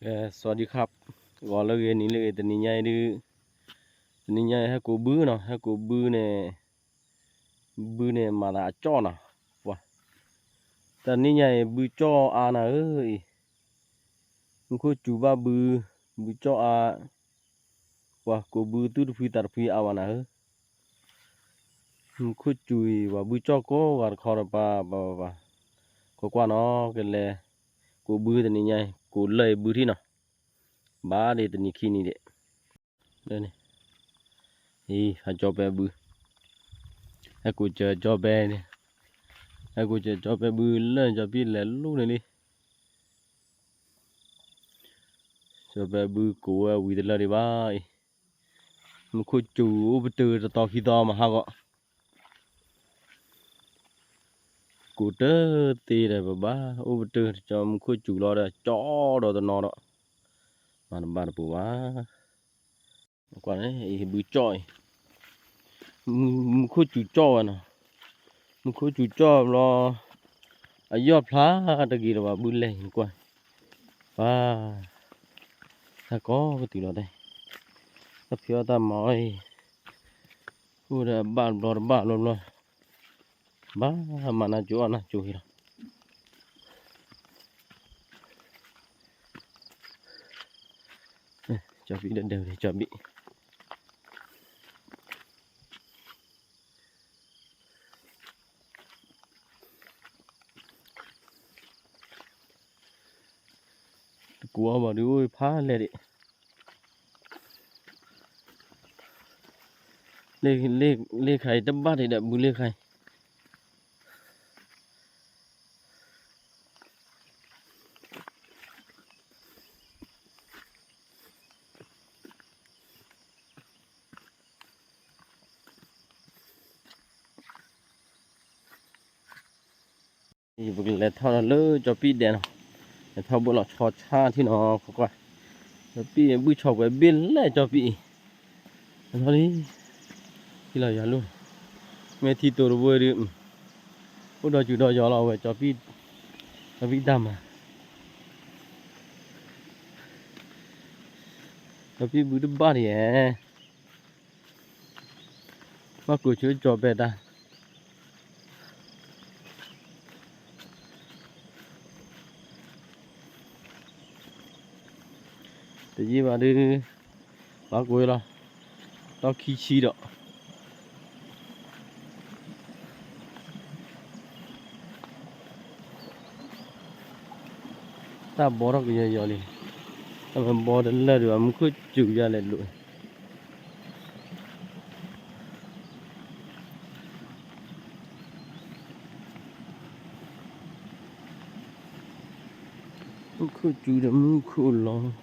ကဲ สวัสดีครับ, ဂီၤလၢအဂ့ၤ နံၤလၢအဂ့ၤ, တနံၤညါအံၤဒုး, တနံၤညါအံၤ ဟဲကိးဘုနီၤ, ဟဲကိးဘုန့ၣ်, ဘုန့ၣ်မၤသးအကၠီၣ်နီၤ, ပှၤ, တနံၤညါအံၤ ဘုကၠီၣ်အါနၤဧၢအံၤ, မူခိၣ်စူၤဘၣ်ဘု, ဘုကၠီၣ်အါ, ပှၤကိးဘုသူၣ်တဖှံသးတဖှံအါဘၣ်နၤဧၢ, မူခိၣ်စူၤအံၤ ပှၤဘုကၠီၣ်ကိးဂၤတခီဒီး ပှၤ, ပှၤ, ပှၤ, ကွၢ်ကွၢ်နီၤ, ကလဲၤကိးဘုတနံၤညါအံၤ ကိးလၢအံၤဘုထံၣ်နီၤ, ဘၣ်ဒ်တနံၤခံနံၤဒံး, န့ၣ်, အံၤ ဟးကၠီၣ်ပဲဘု, ဟဲကိးစၢၤကၠီၣ်ပဲန့ၣ်, ဟဲကိးစၢၤကၠီၣ်ပဲဘုလၢကၠီၣ်ပံၣ်လဲၤလိၣ်န့ၣ်လံ, ကၠီၣ်ပဲဘုကိးဝဲဝံၤတလၢဒံးဘၣ်အံၤ, မူခိၣ်စူၤအိၣ်ပတုာ်တသီခံသီမးဟးဂီၤ, ကိးတသ့ဒီးပဘၣ်, အိၣ်ပတုာ်တကၠီ မူခိၣ်စူၤလီၤဒီးကၠီၣ်ဒီးတနီၤဒီး, မၤတဘၣ်တပူၤဘၣ်, ကွၢ်န့ၣ် အံၤဘုကၠီၣ်အံၤ, မူခိၣ်စူၤကၠီၣ်ဝဲနီၤ, မူခိၣ်စူၤကၠီၣ်ဘျီ, အယီၢ်ဖျါတဂ့ၤလၢၤဘၣ် ဘုလဲၤကွၢ်, ပှၤ, တၢ်ကိးကတုၤလီၤတဲ, တၢ်ဖံးအီၣ်တၢ်မၤအီၣ်အံၤ, အိၣ်ဒီးအဘၣ်တဘျီတဘၣ်ဘျီဘျီ, ဘၣ်မၤနၢ်ကၠိအီၣ်နၢ်ကၠိဟံလီၤ, ကၠီၣ်ဘံၣ်ဒဲးဒဲး ကၠီၣ်ဘံၣ် တကူအီၣ်ဘၣ်ဒုးအိၣ်ဖးလဲၢ်ဒံး, လ့ၣ်ခါအံၤတဘၣ်ဒံးဒီး ဘုလ့ၣ်ခါအံၤ ပကလဲၤထီၣ်လၢကၠီၣ်ပံၣ်ဒဲးနီၤ, လဲၤထီၣ်ဘှဲၣ်လီၤဆီဆါထံၣ်နီၤ, ကွၢ်ကွၢ်, ကၠီၣ်ပံၣ်ဘုၣ်ဆီၣ်ပှဲၤဘ့ၣ်လဲၣ်ကၠီၣ်ပံၣ်အံၤ, ထီၣ်လံ, ထံၣ်လီၤယွၤလိၣ်, မ့ၢ်ထံတိၤတဘိဒုး, အိၣ်ဒီးစူၤဒီးယွၤလီၤဝဲ ကၠီၣ်ပံၣ်, ကၠီၣ်ပံၣ်တၢ်မၤ ကၠီၣ်ပံၣ်ဘုတဘၣ်ဒံးဧါ, ဘၣ်ကိးဆၢကၠီၣ်ပဲတၢ် တယံာ်ဘၣ်ဒုး, ဘၣ်ကိးလီၤ, ဒီခံဆံဒီး တၢ်ဘီထီၣ်ကယီယီလံ, တၢ်မၤဘီတလၢဒံးဘၣ် မူခိၣ်စူၤယၤလဲၤလိာ် မူခိၣ်စူၤဒီးမူခိၣ်လီၤ,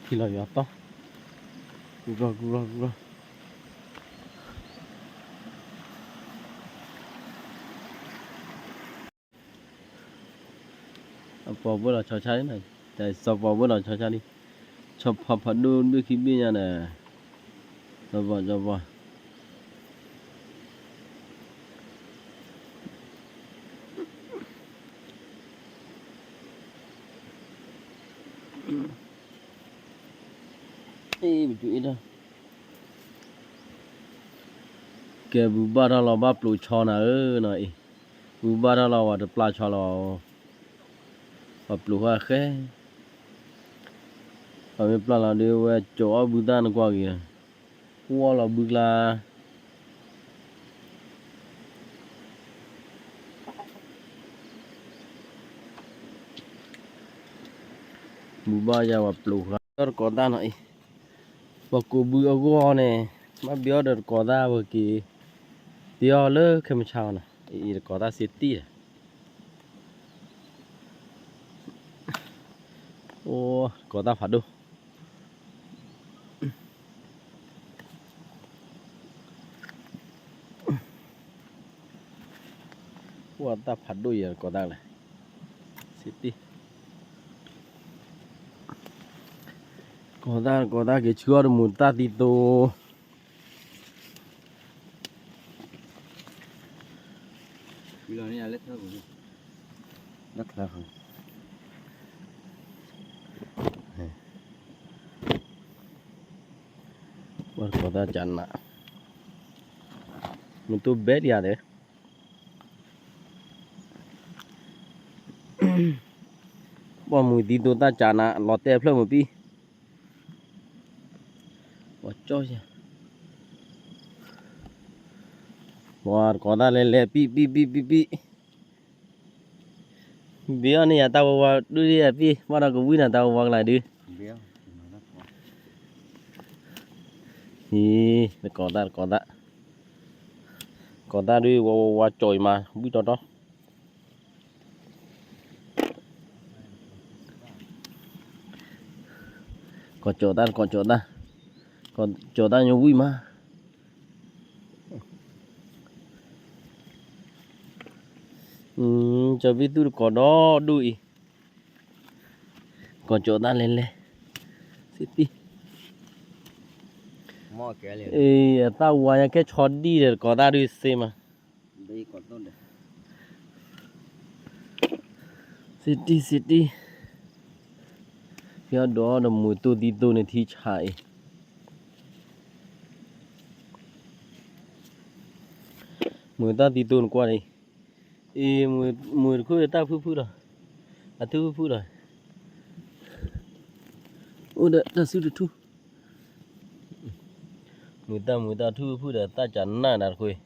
ထံၣ်လီၤယွၤသီ, ကူၣ်ဘျီကူၣ်ဘျီကူၣ်ဘျီ အပှၤဘှဲၣ်လီၤဆီဆါလံ, တၢ်စီၤပှၤဘှဲၣ်လီၤဆီဆါလံ, ဆီဖါဖးဒိၣ်ဒွဲၣ်ခံဘ့ၣ်ညါဒီး, စီၤပှၤ စီၤပှၤ အ့ ပတုၤအ့ၣ်ထီၣ်, ကဲဘုဘၣ်ထီၣ်လီၤဘၣ်ပျိးဆီနၤဧၢနီၤအံၤ, ဘုဘၣ်ထီၣ်လီၤဝဲတပျၢ်ဆီလီၤ, ပှၤပျိးဃာ်ဃဲ, ပှၤမ့ၢ်ပျၢ်လီၤဒုးဝဲကၠိအီၣ်ဘုသၣ်နကွၢ်ဂ့ၤ, ကွၢ်လီၤဘုကျါ ဘုဘၣ်ယၤဝဲပျိးဃာ် ဒီးတကိးသၣ်နီၤအံၤ, ပှၤကိးဘုအဂီၢ်န့ၣ်, ဘၣ်ဘ့ၣ်အီၣ်ဒီးတကိးသၣ်ဝဲက့ၤ, ဘ့ၣ်အီၣ်လၢခဲမုၢ်ဆါနီၤ, အံၤတကိးသၣ်စ့တံၢ်ဒီး, အိၣ်တကိးသၣ်ဖးဒိၣ် အိၣ်တၢ်ဖးဒိၣ်ယဲ ကိးသၣ်လဲၣ်, စ့တံၢ်, ကိးသၣ် ကိးသၣ်က့ၤဆူအီၣ်တမူၤသၣ်သံသိ, လၢကျါ ပှၤတကိးသၣ်ကနး, မ့ၢ်တိၢ်ဘဲဒံးဧါဒီး, ပှၤမုၢ်သံသိသၣ်ကနး လီၤတဲာ်ဖျၢၣ်မုၢ်ပံၢ်, ပှၤကၠီၣ်ယၤ, ပှၤတကိးသၣ်လဲၤလဲၤ ပံၣ်ပံၣ်ပံၣ်ပံၣ်ပံၣ် ဘ့အီၣ်န့ၢ်ယၤတၢ်ဝါဝါဒုဒ်အပံၢ် ဘၣ်ဒီးကဝံၣ်နၤတၢ်ဝါဝါကလာ်ဒု, အံၤ တကိးသၣ်တကိးသၣ်, ကိးသၣ်ဒု ဝါဝါဝါကၠီၣ်အံၤမး ဘှံးတီတီ, ကိးကၠီၣ်သၣ်တကိးကၠီၣ်သၣ်, ကိးကၠီၣ်သၣ်ညါဝံၣ်မး ကၠီၣ်ဘံၣ်သူၣ်တကိးဒီဒူၣ်အံၤ, ကိးကၠီၣ်သၣ်လဲၤလဲၤ, စံတံၢ်, အသၣ်ဝါညါကဲဆီဒံၣ်ဒီး တကိးသၣ်ဒုစ့မး, စံတံၢ်စံတံၢ်, ဖဲအီၣ်ဒိးဒီးမုၢ်တိၢ်သံတိၢ်န့ၣ်ထံဆးအံၤ မုၢ်တၢ်သံတိၢ်နကွၢ်န့ၣ်, အံၤ မုၢ်တခိၣ်တၢ်ဖုၣ်ဖုၣ်လီၤ, အထူၣ်ဖုၣ်ဖုၣ်လီၤ, အိၣ်ဒီးတၢ်စုတထူၣ်, မုၢ်တၢ်မုၢ်တၢ်ထူၣ်ဖုၣ်ဖုၣ်ဒီးသၣ်ကနၣ်နၤတခိၣ်,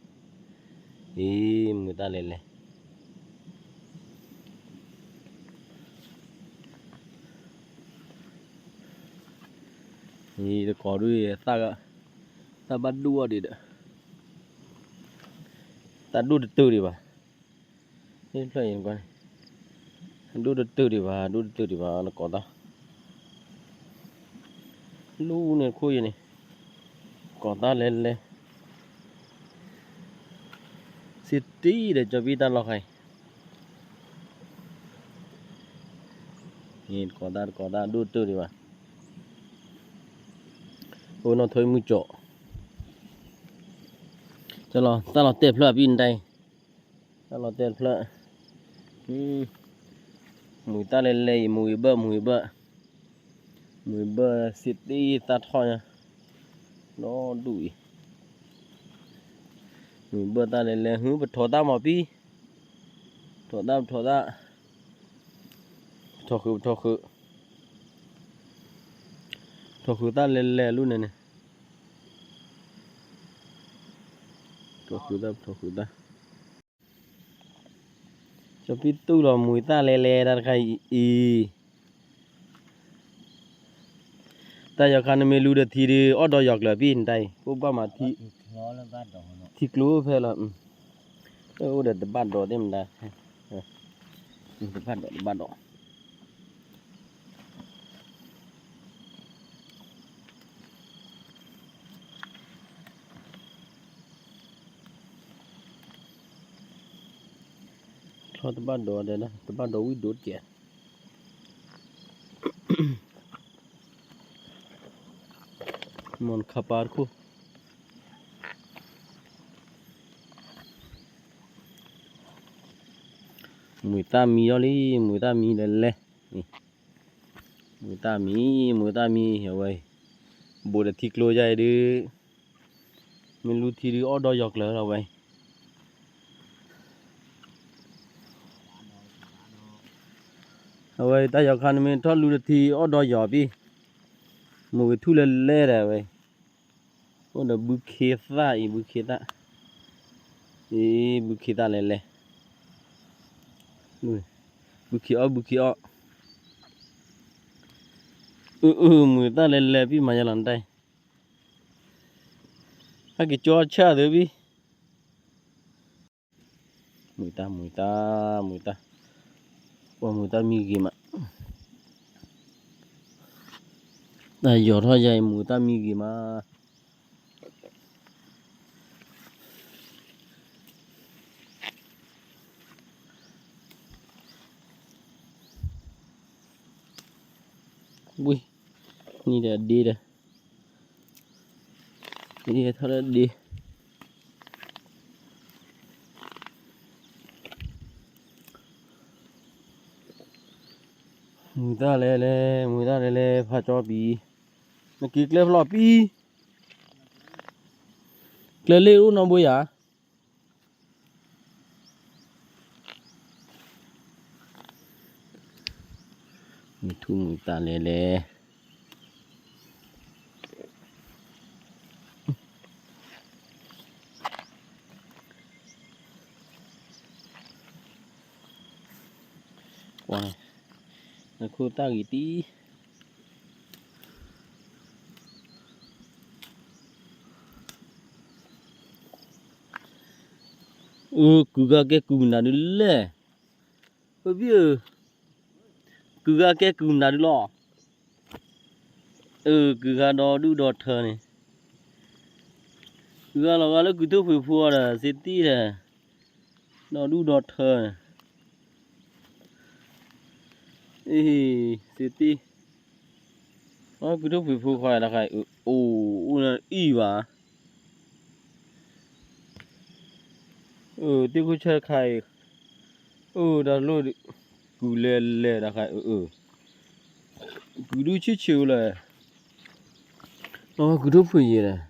အံၤ မုၢ်တၢ်လဲၤလဲၤ အံၤတကိးဒု သၣ်ဘၣ်ဒိၣ်အီၤဒံးဒီး, တၢ်ဒိၣ်တတုာ်ဒံးဘၣ်, ဖျၢၣ်အံၤ, ဒိၣ်တတုာ်ဒံးဘၣ် ဒိၣ်တတုာ်ဒံးဘၣ် တကိးသၣ်, လူန့ၣ်ခိၣ်ယၤန့ၣ်, ကိးသၣ်လဲၤလဲၤ စံတံၢ်ဒီးကၠီၣ်ဘံၣ်တၢ်လီၢ်ခါအံၤ, တကိးသၣ်တကိးသၣ်ဒိၣ်တတုာ်ဒံးဘၣ်, အိၣ်နီၢ်ထိမုၢ်ကၠီၣ်, တၢ်လီၤတဲာ်ဖျၢၣ်အပံၢ်နတၢ်အံၤ, တၢ်လီၤတဲာ်ဖျၢၣ်, မုၢ်တၢ်လဲၤလဲၤအံၤ မုၢ်ဂ့ၤဘၢၣ် မုၢ်ဂ့ၤဘၢၣ်, မုၢ်ဂ့ၤဘၢၣ်စံတံၢ်သၣ်ထီၣ်ညါ, ဒီဒူၣ်အံၤ, မုၢ်ဂ့ၤဘၢၣ်တၢ်လဲၤလဲၤ ဟု ပထိးသၣ်မီၤပံၢ်, ပထိးသၣ် ပထိးသၣ်, ပထိးဃုာ် ပထိးဃုာ်, ပထိးဃုာ်သၣ်လဲၤလဲၤလူန့ၣ်န့ၣ်, ပထိးဃုာ်သၣ် ပထိးဃုာ်သၣ် ကၠီၣ်ဘံၣ်သူၣ်လီၤမုၢ်တၢ်လဲၤလဲၤတၢ်တခါအံၤ, တၢ်ယီၤခါနမ့ၢ်လူၤဒီးထံဒုး အီၣ်ဒီးယီၤကျၢၤပံၢ် နတၢ်အံၤ အိၣ်ဘၣ်မး ထံကျိဖဲလီၤ, အိၣ်ဒီးတဘၣ်ဒီးသ့ၣ်မတၤ, တဘၣ်ဒီး တဘၣ်ဒီး ချီတဘၣ်ဒီးဒဲးလၢ တဘၣ်ဒီးဝံၣ်ဒိၣ်တကဲး, မ့ၢ်နခါပၤတခိၣ်, မုၢ်တၢ်မံအီၤလံ, မုၢ်တၢ်မံလဲၤလဲၤ, မုၢ်တၢ်မံ, မုၢ်တၢ်မံ အဝဲ, ဘူးဒီးထံကျိယါအံၤဒုး, မ့ၢ်လူၤထံဒုးအီၣ်ဒီးယီၤကျၢၤလီၤဝဲ, အဝဲတၢ်ယီၤခါနမ့ၢ်ထီၣ်လူၤဒီးထံအီၣ်ဒီးယီၤပံၢ်, မုၢ်ဂ့ၤထူၣ်လဲၤလဲၤဒီးဝဲ, အိၣ်ဒီးဘုခ့သၣ်အံၤ ဘုခ့သၣ်, အံၤ ဘုခ့သၣ်လဲၤလဲၤ, ဘုခ့အီၣ် ဘုခ့အီၣ်, အု အု မုၢ်တၢ်လဲၤလဲၤပံၢ်မၤယါလီၤနတၢ်အံၤ, ဟဲက့ၤကၠီဆၣ်သုပံၢ် မုၢ်တၢ် မုၢ်တၢ် မုၢ်တၢ်, ပှၤမုၢ်တၢ်မံဂ့ၤမး, တၢ်ယီၤထီၣ်ယါအံၤ မုၢ်တၢ်မံဂ့ၤမး, ဝံၤ, နံၤဒီးဒ့ဒီး, နံၤထီၣ်ဒီးဒ့ ဝံၤ, မုာ်တၢ်လဲၤလဲၤ မုာ်တၢ်လဲၤလဲၤ ဖးကၠီပံၤ, နက့ၤကျဲဖျီၣ်ပံၤ, ကျဲလ့ၣ်အိၣ်နီတဘိယၤ, မုာ်ထူမုာ်တၢ်လဲၤလဲၤ ကွၢ်, နခိၣ်တၢ်ဂ့ၤတံၢ်, အၢ ကုၤဂၤကဲကုၤနၤဒုးလဲၣ်, ပဘံၣ်ဧၢ, ကုၤဂၤကဲကုၤနၤဒုးလီၤ, အၢ ကုၤဂၤဒီဒူၣ်ဒီထၢန့ၣ်, ကုၤဂၤလီၤဂၤလၢကုၤထူၣ်ဖှံးဖိအီၤဒီး စ့တံၢ်ဒီး, ဒီဒူၣ်ဒီထၢန့ၣ် အ့ စ့တံၢ်, အကုၤထူၣ်ဖှံးဖိခီတခါအံၤ အိၣ် အိၣ်အံၣ်ဘၣ်, အၢ တ့ၢ်ခိၣ်ဆၢတခါအံၤ, အၢ တၢ်လိၣ် ကုၤလဲၤလဲၤတခါအံၤ အၢ ကုၤဒုဆ့ၣ်ဆ့ၣ်အိၣ်လဲၣ်, အကုၤထူၣ်ဖှံးယဲလဲၣ်,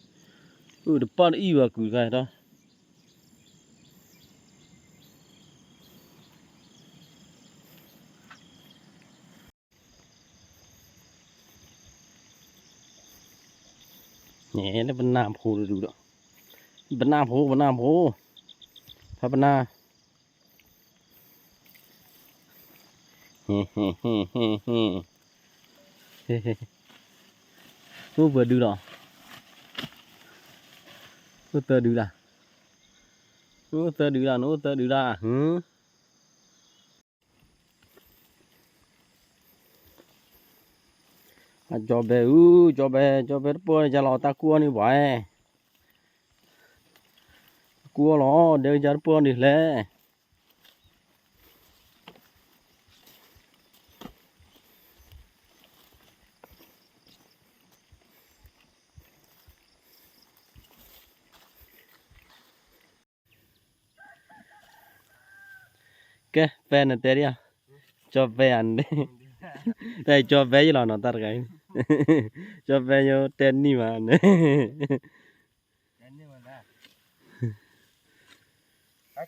အၢ တပၣ်တအံၣ်ဘၣ်ကုၤတခါအံၤဒီး န့ၣ်လၢပနၢ်ဖိတဒူၣ်ဒီး, ပနၢ်ဖိ ပနၢ်ဖိ, ဖဲပနၢ်, အိၣ်ပှဲၤဒုလီၤ, အိၣ်သၢဒုလၢ, အိၣ်သၢဒုလၢ နအိၣ်သၢဒုလၢ, ကၠီဘဲအူ, ကၠီဘဲ, ကၠီဘဲတပၢၢ်န့ၣ် ယလီၤတၢ်ကူၣ်အီၣ်န့ၣ်ဘၣ်, ကူၣ်အီၣ်လီၤ ဒဲကယါတပၢၢ်အီၣ်န့ၣ်လဲၣ်. ကဲ ဖဲနတဲဒ်, ကၠီဖဲဧါ, တၢ်ကၠီဖဲယလီၤနီၤ တၢ်တဂၤ, ကၠီဖဲယတဲနံၣ်မးန့ၣ်,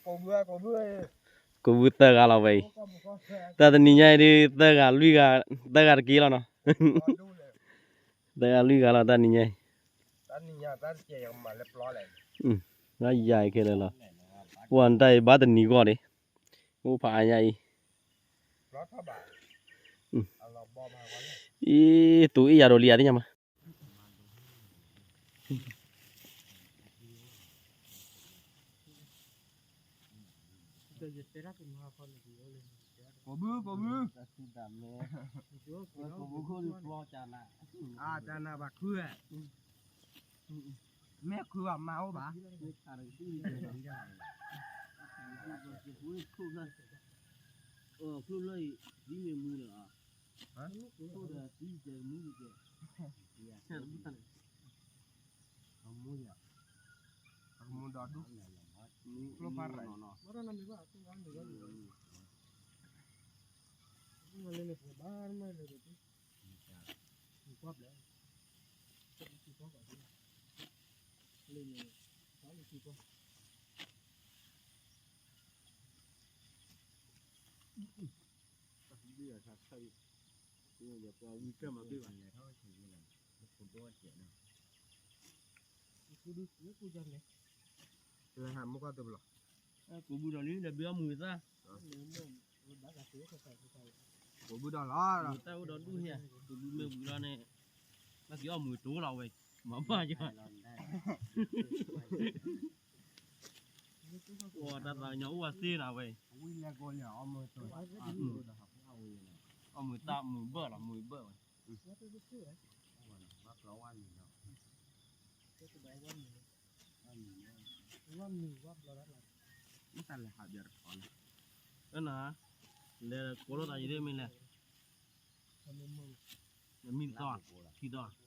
ကိးဘုသၢဂၤလီၤဝဲအံၤ, တၢ်တနံၤညါအံၤဒုး သၢဂၤလွံၢ်ဂၤ, သၢဂၤတက့ၢ်လီၤနီၤ, သၢဂၤလွံၢ်ဂၤလီၤ တၢ်နံၤညါအံၤ, တၢ်ယၤအံၤခဲလၢာ်လီၤ, ပှၤတၢ်အံၤဘၣ်တနံၤဂီၢ်န့ၣ်, အိၣ်ဖးအါညါအံၤ, အံၤ တိၤအ့ၣ်ယၤဒိးလံဧါသ့ၣ်ညါမး ကိးဘု ကိးဘု, ကိးဘုခိၣ်ဒုးပျီကနၤ, ကနၤဘၣ်ခု, မ့ၢ်ခုဘၣ်မၤအိၣ်ဘၣ်, ချိၣ်ဖျၢၣ်အံၤ ဒ်မ့ၢ်မူလၢၤ, အမူယၤ, အမူဒီဒူၣ်, ကျိဖးရၤ, ကိးဘုဒီးလံ ဒီးဘုအီၣ်မုာ်သၣ်, ကိးဘုဒီးလီၤ, မုာ်သၣ်အိၣ်ဒီဒူၣ်ဟဲ, ကိးဘုမ့ၢ်ဝံၤလီၤန့ၣ်, ဘၣ်က့ၤအီၣ်မုာ်တိၤလီၤဝဲ, မၤဘၣ်ယီၤ တၢ်သးကညီၤအိၣ်ဝဲသ့နၤဝဲ, အီၣ်မုာ်သၣ်မုာ်ဘၢၣ်လီၤ မုာ်ဘၢၣ်ဝဲ, တၢ်လဲၤဟးဘၣ်တခီန့ၣ်, လဲၤကိးလိာ်သးယၤဒ်မ့ၢ်လဲၣ်, မံသီ, ခံသီ, ခံသီကဲလီၤနီၤ, ခံသီ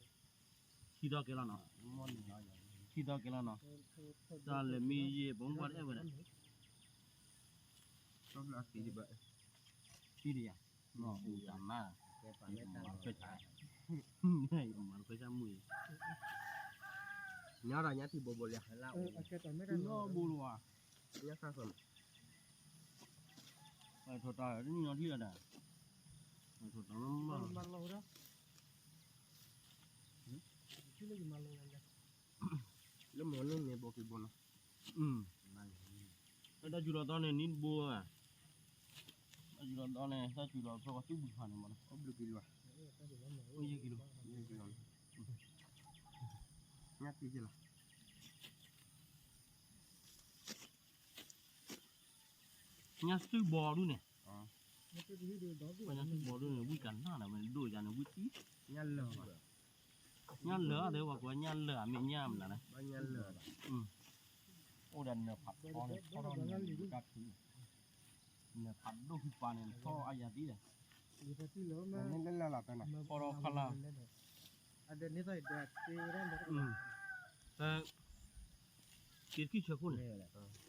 ကဲလီၤနီၤ, တၢ်လဲၤမံယဲၢ် ပမ့ၢ်ကွၢ်တအဲၣ်ဝဲဒၣ်, တၢ်ဘျၢသံဘၣ်, ထံတယၤ, နီၢ်အူတၢ်မါ, မၤတခွဲဆါ, မၤတခွဲဆါမုၢ်အံၤ, ညီဒီးညါထံဘိဘိလံ, နီၢ်ဘိလီၤဝါ, ညါဆါဃၢၤမး, ပှၤထီၣ်တၢ်တနံၣ်ညီထံၣ်လီၤဒၣ်, ပှၤထီၣ်တၢ်မးမး, လၢမိၢ်န့ၣ်န့ၣ်ဘိက့ၤဘိနီၤ, တၢ်စူၤလီၤသီန့ၣ် နံၣ်တဘိဧါ, တၢ်စူၤလီၤသီန့ၣ် တၢ်စူၤလီၤသီပှၤသူၣ်ဘုဖးန့ၣ်မးနီၤ, အိၣ်ဘျုးက့ၤလီၤ, အိၣ်ယဲၢ်ကံလိၤ, ယဲၢ်ကံလိၤ, ညါက့ၤယဲၢ်လီၤ ညါစုဘီဒုန့ၣ်, ညါစုဘီဒုန့ၣ် ဝံၣ်ကနၣ်ဒီးဝဲဒိၣ်ယၤန့ၣ် ဝံၣ်တံၢ်, ညါလၢာ်အီၤဒီး ပှၤကိးညါလၢာ်အမ့ၢ်ညါမနုၤလဲၣ်, အိၣ်ဒီးနၢၤဖးထီန့ၣ် ထီၣ်ထီၣ်န့ၣ် တၢ်ထူ, နၢၤဖးဒိၣ်ဖုပှၤန့ၣ် ထီၣ်အါယၤသံဒီး, ထီၣ်ထီၣ်ခီလာ်, ဖီထီၣ်ခီလာ်, က့ၤတကံၢ်ဆၢခိ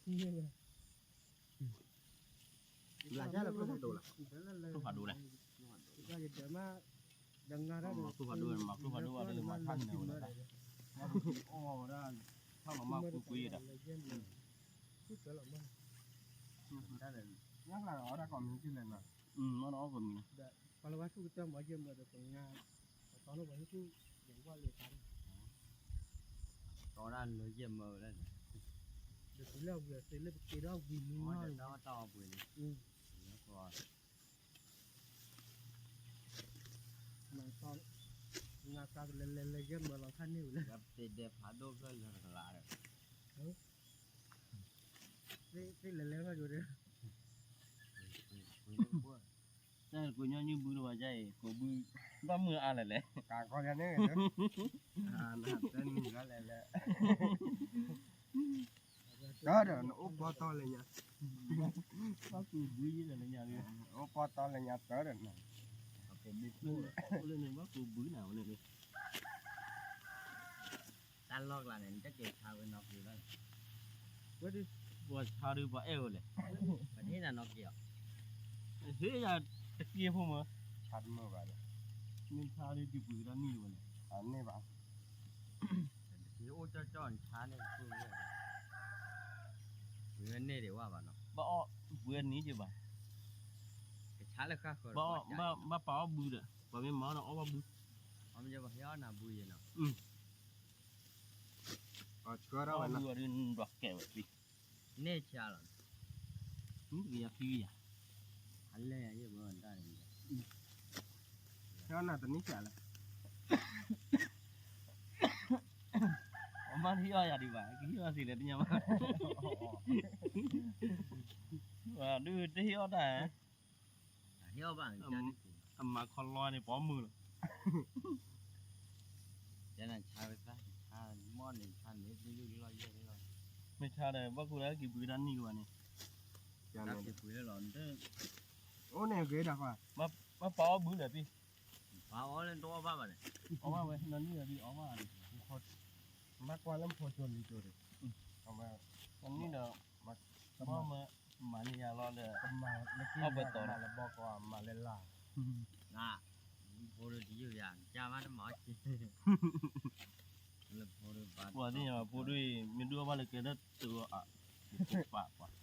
ၣ်န့ၣ် ဘျးယါလၢကျိဖးဒိၣ်လီၤ, ကျိဖးဒိၣ်လဲၣ်, မၤကျိဖးဒိၣ် မၤကျိဖးဒိၣ်ဒီး မၤထါန့ၣ်ဝဲဒၣ်, မၤပူၤအီၣ်ဝဲဒၣ်, ထီၣ်လီၤမၤပူၤကွံာ်ဒီး, ညါကျါအီၣ်တၢ်ကိးမံၤက့ၤလဲၣ်နီၤ, အီၣ်တၢ်အီၣ်ကိးမံၤန့ၣ်, ပှၤလၢဝဲဆူၣ်ကတၢၢ်မၤယဲၢ်မၢဒီး ပှၤလၢဝဲဆူၣ်ယဲၢ်မၢဝဲဒၣ်, ဒီးတုၤလၢအဝံၤအသ့လၢပက့ၤဒီးဝံၤမုၢ်နီၤ, နၤကလဲၤလဲၤလဲၤယဲၢ်မၢလီၤခါန့ၣ်ဝဲလဲၣ်, သ့လဲၤလဲၤဖးဒိၣ်ဒီး, တၢ်ကိးညီနုၢ်ဘုတဝဲဒ်အံၤ ကိးဘု, ဘၣ်မုၢ်အါလဲၣ်လဲၣ်, ကးကီယၤန့ၣ်, တနံၤလီၤလဲၣ်လဲၣ် တၢ်ဒီးနအိၣ်ပီတီလၢညါ, ဘၣ်ကိးဘုယဲၢ်ဒီးလၢညါ, အိၣ်ပီတီလၢညါတၢ်ဒီးန, အိၣ်လၢန့ၣ်ဘၣ်ကိးဘုနၤဝဲန့ၣ်, တၢ်လီၢ်ကျါန့ၣ် နတက့ၤဆါဝဲနီၢ်က့ၤဘၣ်, ပှၤဆါဒုးပှၤအဲၣ်ဝဲလဲၣ်, ပှၤတဟ့ၣ်နၤနီၢ်က့ၤအီၤ, ဟ့ၣ်ယၤတက့ၢ်ဖိမး, ဆါတမုာ်ဘၣ်ဒီး, မ့ၢ်ဆါဒုးဒုးပှ့ၤကဒါနံၣ်တဝဲလဲၣ်, အန့ၣ်ဘၣ် ယအိၣ်ကၠီကၠီနဆါန့ၣ်, ပှ့ၤဝဲန့ၢ်ဒံးဝဲဘၣ်နီၤ, ဘၣ်အီၣ်ပှ့ၤနံၣ်က့ၤဘၣ်, ကဆါလၢဃၣ်ဃၢၤ, ဘၣ်ပာ်အီၣ်ဘုဒီး ပှၤမ့ၢ်မၤအီၣ်ဒီးအီၣ်ဘၣ်ဘု, အီၣ်မ့ၢ်ဘၣ်ဟ့ၣ်အီၣ်နၤဘုယဲၢ်နီၤ, အီၣ်ဘုအီၤဒုးနဒွးကဲဝဲသ့, န့ၢ်ဆါလီၤ, မ့ၢ်တကယၤခံကယၤ, အလဲၢ်ယဲၢ်ဘၣ်တၢ်န့ၣ်, ဟ့ၣ်အီၣ်နၤတနံၣ်ဆါလဲၣ် အမါတဟ့ၣ်အီၣ်ယၤဒံးဘၣ်, ကဟ့ၣ်အီၣ်သ့လဲၣ်တညါဘၣ်, ဒုးတဟ့ၣ်အီၣ်တၢ်, အမၤခီလီန့ၣ် ပှၤမုာ်လီၤ, မ့ၢ်ဆါဒီး ဘၣ်ဃိလၢက့ၤပှ့ၤတၢ်နံၣ်ကဘၣ်န့ၣ်, အိၣ်န့ၣ်ဂ့ၤဒၣ်ဃီ, ဘၣ်ပာ်အီၣ်ဘုဒီးဖံ, ပာ်အီၣ်လၢတအီၣ်ဘၣ်ဘၣ်န့ၣ်, အီၣ်ဘၣ်ဝဲ နီၢ်နံၣ်ဒီးဖံအီၣ်ဘၣ်, ဘၣ်ကွၢ်လၢဖိကၠိလံၤကၠိဒီး, အဝဲ, နီၢ်နံၣ်ဒီး, မၤန့ၢ်ယၤလီၤဒီး, အီၣ်ပှဲၤတီၤလၢဘီကီးမၤလၢလၢ်, ဖိဒိၣ်တယုၢ်ယၤ ကၢ်မးတမၤအီၣ်က့ၤ, လၢဖိဒိၣ်ဘၣ်, ပှၤသ့ၣ်ညါဘၣ်ဖိဒိၣ်အံၤ မ့ၢ်ဒုးအီၣ်ဘၣ်လၢကဲထီၣ်တၢ်အီၣ်အါ, ပာ်ပှၤ ပှၤ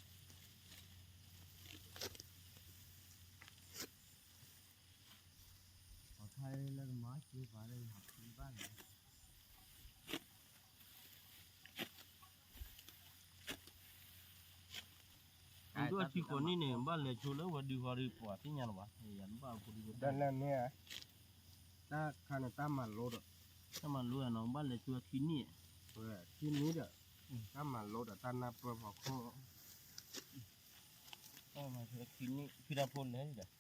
ခါလၢကမၤအီၣ်က့ၤပှၤလၢယဟးဖံဘၣ်လီၤ. ဒိၣ်ထံဃီနံၣ်န့ၣ် ဘၣ်လဲၤဆိလၢဝဲဒုဃီဒီး ပှၤသ့ၣ်ညါလီၤဘၣ်, ယၤတဘၣ်ဖိဒု, တၢ်လၢန့ၣ်, တၢ်ခါန့ၣ် တၢ်မၤလိဒီး, တၢ်မၤလိနီၤ ဘၣ်လဲၤဆိခံနံၣ်, ခံနံၣ်ဒီး, တၢ်မၤလိဒီးတၢ်နၢ်ပၢၢ်ဖီခိၣ်, ခံနံၣ် ဖံတၢ်ဖိလဲၤဒီး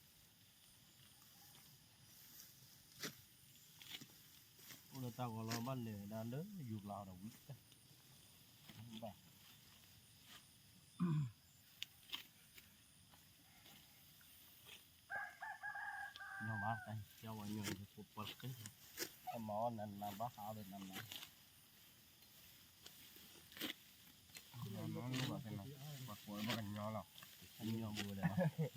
အိၣ်လၢတၢ်ဂီၤလီၤ ဘၣ်လဲၤဝဲဒၣ်လၢယိၤကျါဒီးဝံၤတၢ်, ဘၣ်, ညီဘၣ် တၢ်ကၢဝဲညီန့ၣ် ပှၤကဲ, တမၤအီၣ်နၤနၤဘၣ်ဟးအီၣ်ဒီးနၤနၤ, ပှၤကိးလၢပှၤကညီလီၤ, ကညီဘိလဲၣ်,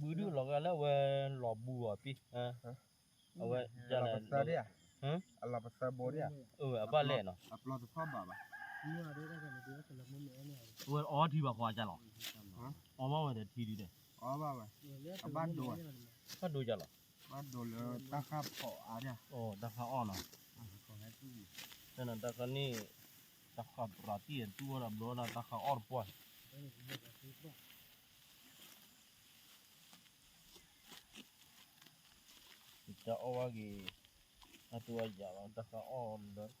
ဘုဒုလီၤဂာ်လၢအဝဲလီၤဘူးအီၤပံ, အဝဲ, အလီၤပသၢဘိဒံ, အဘၣ်လဲၣ်နီၤ, အဝဲအီထံဘၣ်ဃီကလီၤ, အီဘၣ်ဝဲဒီးထံဒုဒီး, ဘၣ်ဒိကလီၤ, တၢ်ဃါအီၣ်နီၤ, တၢ်ဃါန့ၣ်, တၢ်ဃါပြးတံၢ်အတူၢ်ဝဲဒၣ်ဘျီဒၣ်တၢ်ဃါအီၣ်တပှၢ် တၢ်အီၣ်ဝဲဂ့ၤ, အတူၢ်ဝဲယၤလီၤ တၢ်ဃါအီၣ်လၢခီ,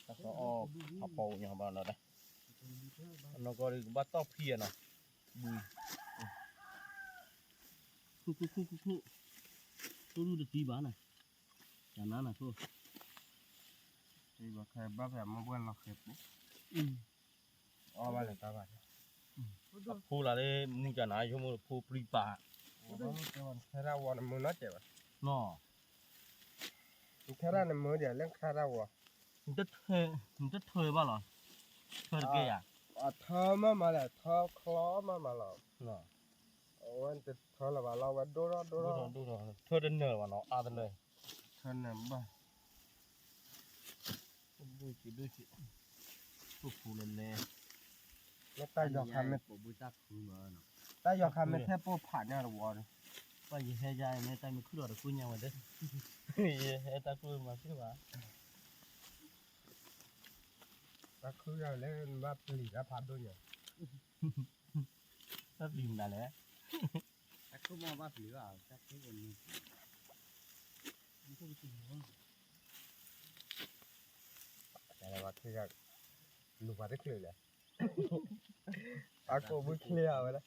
တၢ်ဃါအီၣ်ဖးဖီညါဘၣ်လီၤဒၣ်, အနီၢ်ကီၢ်ဒုးကဘၣ်တီၢ်ဖံးအနီၤ, ဘု, ခိၣ်ခိၣ်ခိၣ်ခိၣ်ခိၣ်, ထိၣ်ဒူၣ်တသံဘၣ်နၤ, တနါနၤခိၣ်, ဘၣ်ဖဲမ့ၢ်ဘၣ်လီၤဃဲၤပူၤ, အီၣ်ဘၣ်လၢတၢ်ဘၣ်, အဖိလၢ်လၢမူကနၤ ယိမိၢ်ဖိပြံပာ်, ခဲရၣ်ဝီနမုာ်နီတစဲးဘၣ်, နီၤ, ခဲရၣ်နမုာ်ဒ်လၢခဲရၣ်ဝီ, နတထၢဘၣ်လီၤ, ထၢတကဲယၤ, အထၢမးမးလဲၣ် ထၢချီမးမးလီၤ, အဝဲနတထၢလၢၤဘၣ်လီၤ အဝဲဒိၣ်ထီၣ်ဒိၣ်ထီၣ်, ထၢတနၢၤဘၣ်နီၤ အါတလၢ, ထၢနၢၤဘၣ် ဒိၣ်စံးဒိၣ်စံး, ပူၤပူၤလဲၤလဲၤ, တၢ်ယီၤခါမ့ၢ်, တၢ်ယီၤခါမ့ၢ်ထဲပိၢ်ဖးန့ၣ်တဝီဒီး, ပှၤယဟဲယါမ့ၢ်တၢ်မ့ၢ်ခုၣ်ဒီးတကိၢ်ညါဝဲဒၣ်, ယဟဲတၢ်ကိၢ်မၤသ့ဘၣ်, တၢ်ခုၣ်ယါလၢနဘၣ်ပျံၤတၢ်ဖးဒိၣ်ညါ, တၢ်ပျံၤမနုၤလဲၣ်, တၢ်ခိၣ်မ့ၢ်ဘၣ်ပျံၤဘၣ်, တၢ်ခိၣ်ဝဲန့ၣ်, တၢ်ဝဲခုၣ်ယါ, လူၤပှၤတချုးလဲၣ်, အကိးဘုချ့အဝဲဒၣ်,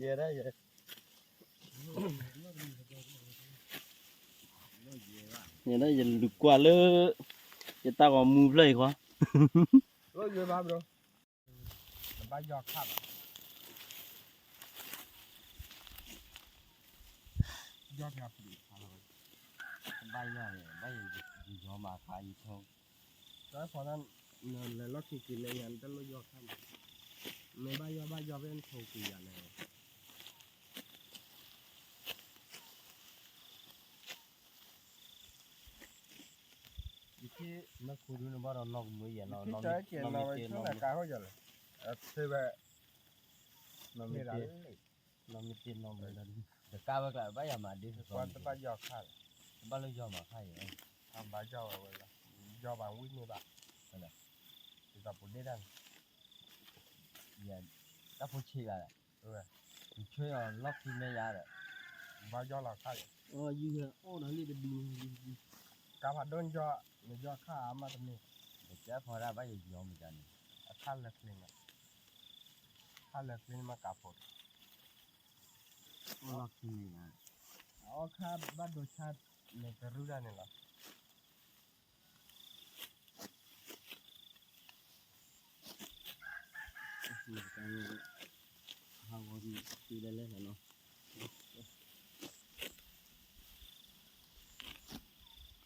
ယဲဒၣ်ယဲ, ယဲဒၣ်ယလူၤကွၢ်လၢ, ယတၢ်ဂီၤမူဖျၢၣ်အံၤဃီ, လိၣ်ယွဲဘၣ်ဘျီ, နဘၣ်ယီၢ်ခၣ်ဘၣ်, ယီၢ်ခၣ်ပျံၤခါလီၤ, ဘၣ်ယီၢ်န့ၣ် ဘၣ်ယယီၢ်မၤခါယထိ, တၢ်ဖီတၢ်, နလဲၤလီၢ်ခံက့ၤလဲၤညါ နတလိၣ်ယီၢ်ခၣ်မး, မ့ၢ်ဘၣ်ယီၢ်ဘၣ်ယီၢ်ဖဲနထိၣ်က့ၤယၤလဲၣ် ယခ့နခိၣ်ဒုနဘၣ်ဒီးနီၢ်ကမုာ်ယဲၢ်နီၢ်, နီၢ်မ့ၢ်တ့နီၢ်မုာ်, နီၢ်မ့ၢ်တ့နီၢ်မုာ်ဒီး, တကးဝဲကျါဘၣ်ယၤမၤဒ်, တဘၣ်လၢယီၢ်မၤခါယဲၢ်, ဘၣ်ယီၢ်ဝဲဝဲလီၤ, ယီၢ်ဘၣ်ဝံၣ်န့ၢ်ဘၣ်, ဒ်သိးပူၤဒ့ၣ်တၢ်န့ၣ်, တၢ်ဖိဆံးဂၤဒီး, ယဆှၢအီၤလီၢ်ခံမဲာ်ညါဒီး, ဘၣ်ယီၢ်လီၤခါယဲၢ်, ယအီၣ်ဒီးလံတဒု, ကါဖးဒိၣ်ယီၢ်, နယီၢ်ခါအါမးတမ့ၢ်, ယကဲဖီဒၣ်ဘၣ်ယယီၢ်မ့ၢ်ကန့ၣ်, အခါလၢာ်ချ့န့ၣ်, ခါလၢာ်ချ့န့ၣ်မ့ၢ်ကးဖိ, အီၣ်လီၢ်ခံမဲာ်ညါ, အီၣ်ခါဘၣ်ဒိဆါ, န့ၣ်တရူၢ်ဒၣ်န့ၣ်လီၤ.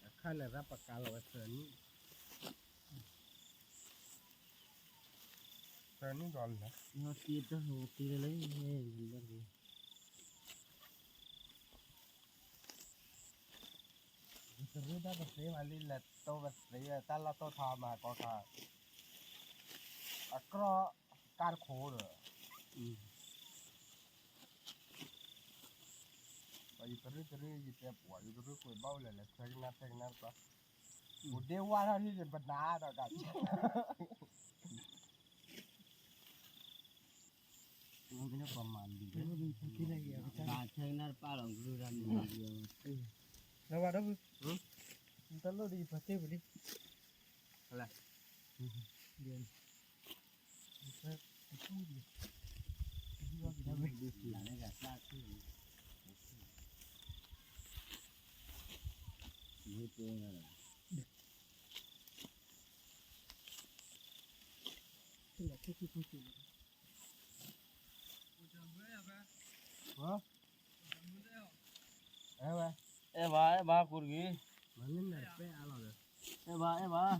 အခါန့ၣ်ရၣ်ပကါလီၤဝဲသၢနံၣ်, သၢနံၣ်ဒီးလၢ, တရူၢ်တၢ်ပသ့မးလံ လဲၤတိၢ်ပသ့ တၢ်လီၢ်တိၢ်ထီမၤကီခါ, အကြီၢ်ကါတခိၣ်ဒီး, ပှၤယတရူၢ်တရူၢ် ယတဲပှၤယတရူၢ်ကွဲးဘၣ်အိၣ်လဲၣ်လဲၣ် ဆဲကနၣ်ဆဲကနၣ်တပှၢ်, အိၣ်ဒ့ဝါထီၣ်ဒ်ယပနၢ်ဒီးကး ပှၤမၤလံ, ဆဲကနၣ်တပှၢ်လီၤ ကရူၢ်တၢ်မၤလံ, လၢဝဲဒီး, တၢ်လိၣ်ဒီးယပှၤတဲပူၤလံ, အဲၣ်ဘၣ် အဲၣ်ဘၣ် ကိးတဂ့ၤ, မၤန့ၢ်နၤတပဲအါလီၤဒီး, အဲၣ်ဘၣ် အဲၣ်ဘၣ်,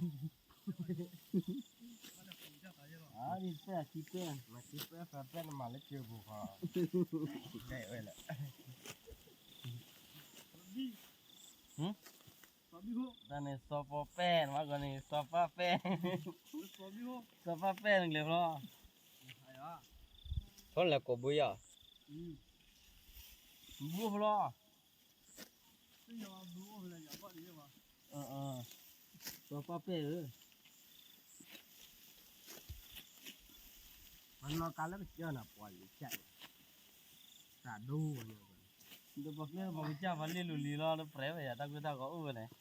အါ ဒ်ပဲၣ်အခံပဲၣ်, မ့ၢ်ခံပဲၣ်သၢပဲၣ်နမၤလၢကၢပူၤဃီ, ဒဲဝဲလၢ တၢ်န့ၣ်စီၤပီပဲၣ် နမၤကီးန့ၣ် စီၤပၢ်ပဲၣ်, စီၤပၢ်ပဲၣ်နကျဲၤဖျီ, ဖီလဲၤကိးဘုယီၤ, ဘုဖျီ, စီၤပၢ်ပဲၣ်ဧၢ, ပနီၢ်ကါလၢကစၢၢ်နၤပှၤလံၤကၠၣ်, တၢ်ဒိဝဲ, ဒီးပှၤကျဲပှၤကစၢ်ပှၤလ့ၣ်လိၤလံၤလီၤ လၢပြဲဝဲယၤ တၢ်ကွဲးတၢ်ဂီၤအိၣ်ဝဲန့ၣ်,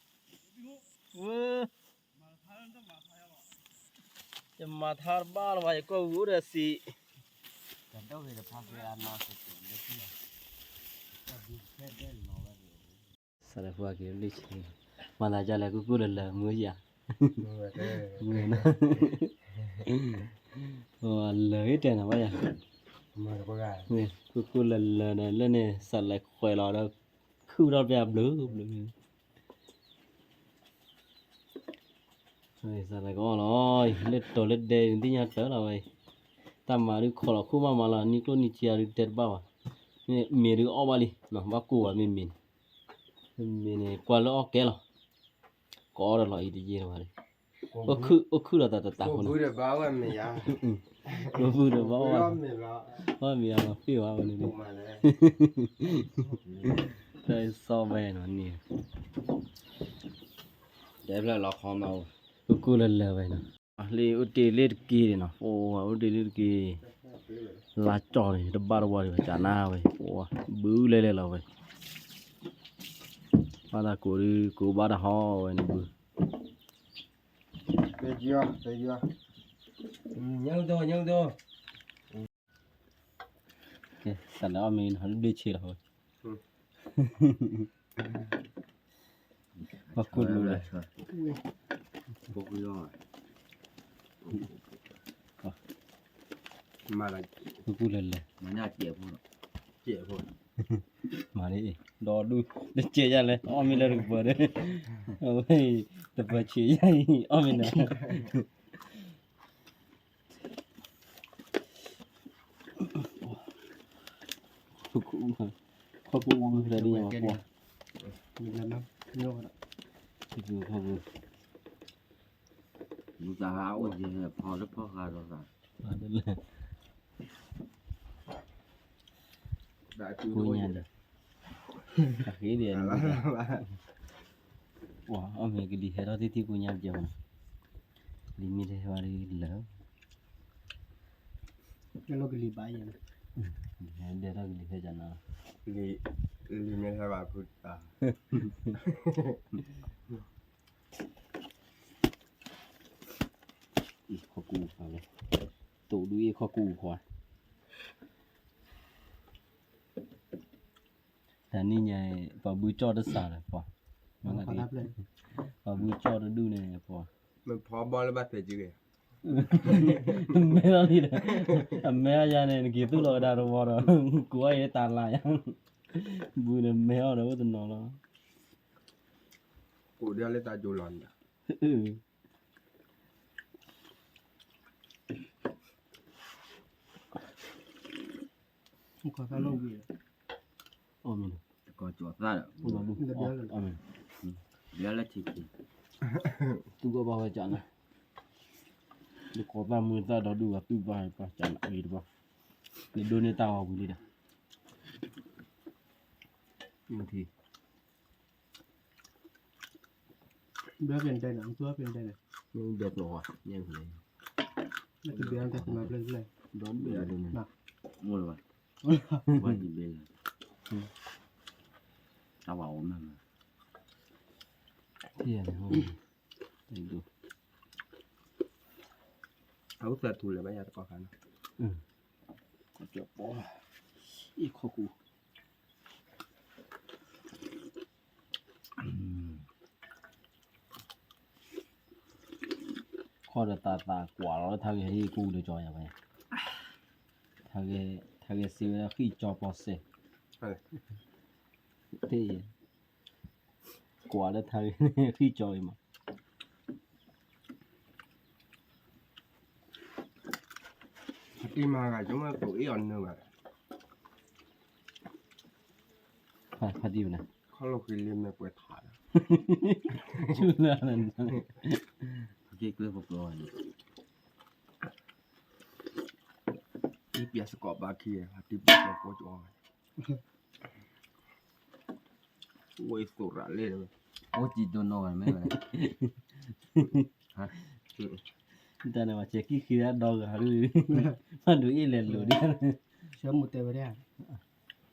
ယမၤထါတဘၣ်လၢၤဘၣ် ယကွၢ်ဝံၤအိၣ်ဒီးစံး, ကဒိၣ်ဂ့ၤတဖၣ်ကဲအနီၢ်စ့ၢ်ကီးလၢ, စးလဲၤဖှိၣ်က့ၤလၢဆ့, မၤသးဒ်လဲၣ် ကူကူလၢလၢမုၢ်ယၤ, လၢာ်ဂ့ၤတဲနၤဘၣ်ယၤ, ကူကူလၢလၢန့ၣ် လၢန့ၣ် စးလဲၤခွဲးလီၤဒီး ခုၣ်ထီၣ်ပျဲဘျုးဘျုး စးလဲၤကအီၣ်လီၤ, လၢတိၤလၢဒဲန့ၣ် သ့ၣ်ညါတၢ်လီၤဝဲအံၤ, တၢ်မၤဒုးခိးလီၤခိၣ်ဘၣ်မးလီၤ, နံၣ်ကျိၣ်နံၣ်စ့ဒုးတဲတဘၣ်ဘၣ်, မ့ၢ်မ့ၢ်ဒုးအီၣ်ဘၣ်လံ, ဘၣ်ကိၢ်ဘၣ်မ့ၢ်မ့ၢ်န့ၣ်, မ့ၢ်န့ၣ် ကွၢ်လၢအီၣ်ကဲလီၤ, ကအီၣ်ဒီးလီၤအံၤတယံာ်လီၤဘၣ်, အိၣ်ခုၣ်ဒီးတၢ်တတးဃိန့ၣ်, ကိးဘုဒီးဘၣ်အီၣ်, ဘၣ်မ့ၢ်အီၤလီၤ ပ့ၢ်ဝဲဝဲန့ၣ်, တၢ်စီဝဲနီၤန့ၣ် တဲဖျၢၣ်လီၤခီမး, ကူကူလၢလၢဝဲနီၤ, လၢအိၣ်တ့ၢ်လၢတက့ၢ်နီၤ, အိၣ်အိၣ်တ့ၢ်လၢတက့ၢ်, လါကၠီၣ်န့ၣ် တဘၣ်တဝီဒံးဘၣ် ကနၣ်ဝဲ, ဘုလဲလဲလီၤဝဲ, ဘၣ်တၢ်ကိးဒုး ကိးဘၣ်တၢ်ဟီဝဲန့ၣ်ဘု, ညၣ်ဒိ ညၣ်ဒိ စးလဲၤအီၣ်မ့ၤနီၤ လၢဒ့ဆ့လီၤဝဲ, ပှၤကူလၢလၢ, ပှၤကူလၢလၢ, မၤန့ၣ်, ဒီဒူၣ် တစဲးယၤလဲၣ် အီၣ်မ့ၤလၢတကပၤဒီး, အဝဲအံၤ တပၤဆံးယၤအံၤ အီၣ်မ့ၤနၤ ခီၣ်ပူၤအူဒၣ်ဒ်ယၤပှၤ, ခီၣ်ပူၤ, လူသးဟးအိၣ်ယဲၢ်ဖီလၢဖီဃာ်ဒီးသး, ကိညါဒီး, အဃ့ဒံး, ပှၤအီၣ်မ့ၤကလံၤဟဲထီၣ်သ့ၣ်သ့ၣ်ကိညါပကဲမးနီၤ, လံၤမ့ၢ်တဟဲဝဲဒ်လၢာ်, ကလီကလံၤဘၣ်ယဲၢ်, ဒဲထီၣ်ကလံၤဟဲကနၤ, လံၤမ့ၢ်ဟဲဘၣ်ဖုတၢ် အံၤခီၣ်ကူၣ်ဖးလဲၣ်, တိၣ်ဒုအံၤခီၣ်ကူၣ်ခွါ, တၢ်နံၣ်ညါအံၤ ပှၤဘုကၠီၣ်တစးလၢၤပှၤ, ပှၤဘုကၠီၣ်တဒူၣ်န့ၣ်ပှၤ, မ့ၢ်ဖီဘီလၢဘၣ်သဲးက့ၤ, မဲထီၣ်လံဒီး, အမဲထီၣ်ယၤန့ၣ် နက့ၤသူၣ်လီၤကဒါတဝီဒီး, ကိးအံၤတၢ်လၢ်ယၤ, ဘုန့ၣ်မဲထီၣ်ဒီးအိၣ်တနီၤလီၤ, ကိးဒၣ်လၢတၢ်ကၠိလီၤန့ၣ် အီၣ်မ့ၤ, တကီၢ်ကၠီသၣ်ဒီး, အီၣ်မ့ၤ, သူၣ်ကီၢ်ဘၣ်ဝဲကၠးနၤ, တကီၢ်သၣ်မုၢ်သၣ်ဒီဒူၣ်ဂၤသူၣ်ဘၣ်ပှၤကၠးနၤအံၤတဘၣ်, နဒိးန့ၢ်တၢ်ဂီၤပူၤလံဒီး, မ့ၢ်ထံ ဘျၢဖျဲၣ်တဲန့ၣ် သူဘျၢဖျဲၣ်တဲန့ၣ် ဘျၢဖျၢၣ်ဝါ ညဲၣ်ဖျဲၣ် ဘျၢဘျၢန့ၣ် မ့ၢ်လၢဘၣ် ဝါတဘျဲၣ်လၢ တၢ်ဝါအိၣ်မ့ၢ်မ့ၢ် ထံၣ်ယၤန့ၣ် တဒိၣ် အဝဲသးထူလၢၤဘၣ်ယၤတကီၢ်ခါန့ၣ် ကီၢ်ကၠီၣ်ပီ အ့ၣ်ခီၣ်ကူ ခီၣ်ဒီးသးသးကွၢ်လီၤလၢထါဂ့ၤဟ့ၣ်ကူဒီးကၠီယၤဝဲ ထါဂ့ၤစ့ဝဲဒၣ်ဃံၣ်ကၠီပီစဲး တ့ၢ် ကွၢ်လၢထါဂ့ၤဃံၣ်ကၠီအံၤမး အ့ၣ်မၤဂၤ ကမ့ၢ်သိးအ့ၣ်အီၤနၢဘၣ်, ဖါတံၢ်ဝဲန့ၣ် ခီၣ်လီၢ်ဃံလ့မဲာ်ပှဲၤထးလီၤ, ဆူလၢ က့ၤကျၢၤဖိကျိၤန့ၣ် တံၢ်ပျဲစကိးဘၣ်ခံ တံၢ်ပျဲစကိးဖိကၠီ ဝဲသိးရၤလဲၣ်, အိၣ်ကံတိၢ်နီၣ်ဝဲမ့ၢ်ဝဲ, တၢ်န့ၣ် မၤစဲၤကံၣ်ဃံဒီးဒီဂၤ, မၤဒုးအ့ၣ်လဲၤလိာ်ဒ်, ဆၢမုၢ်တဲဝဲဒၣ်,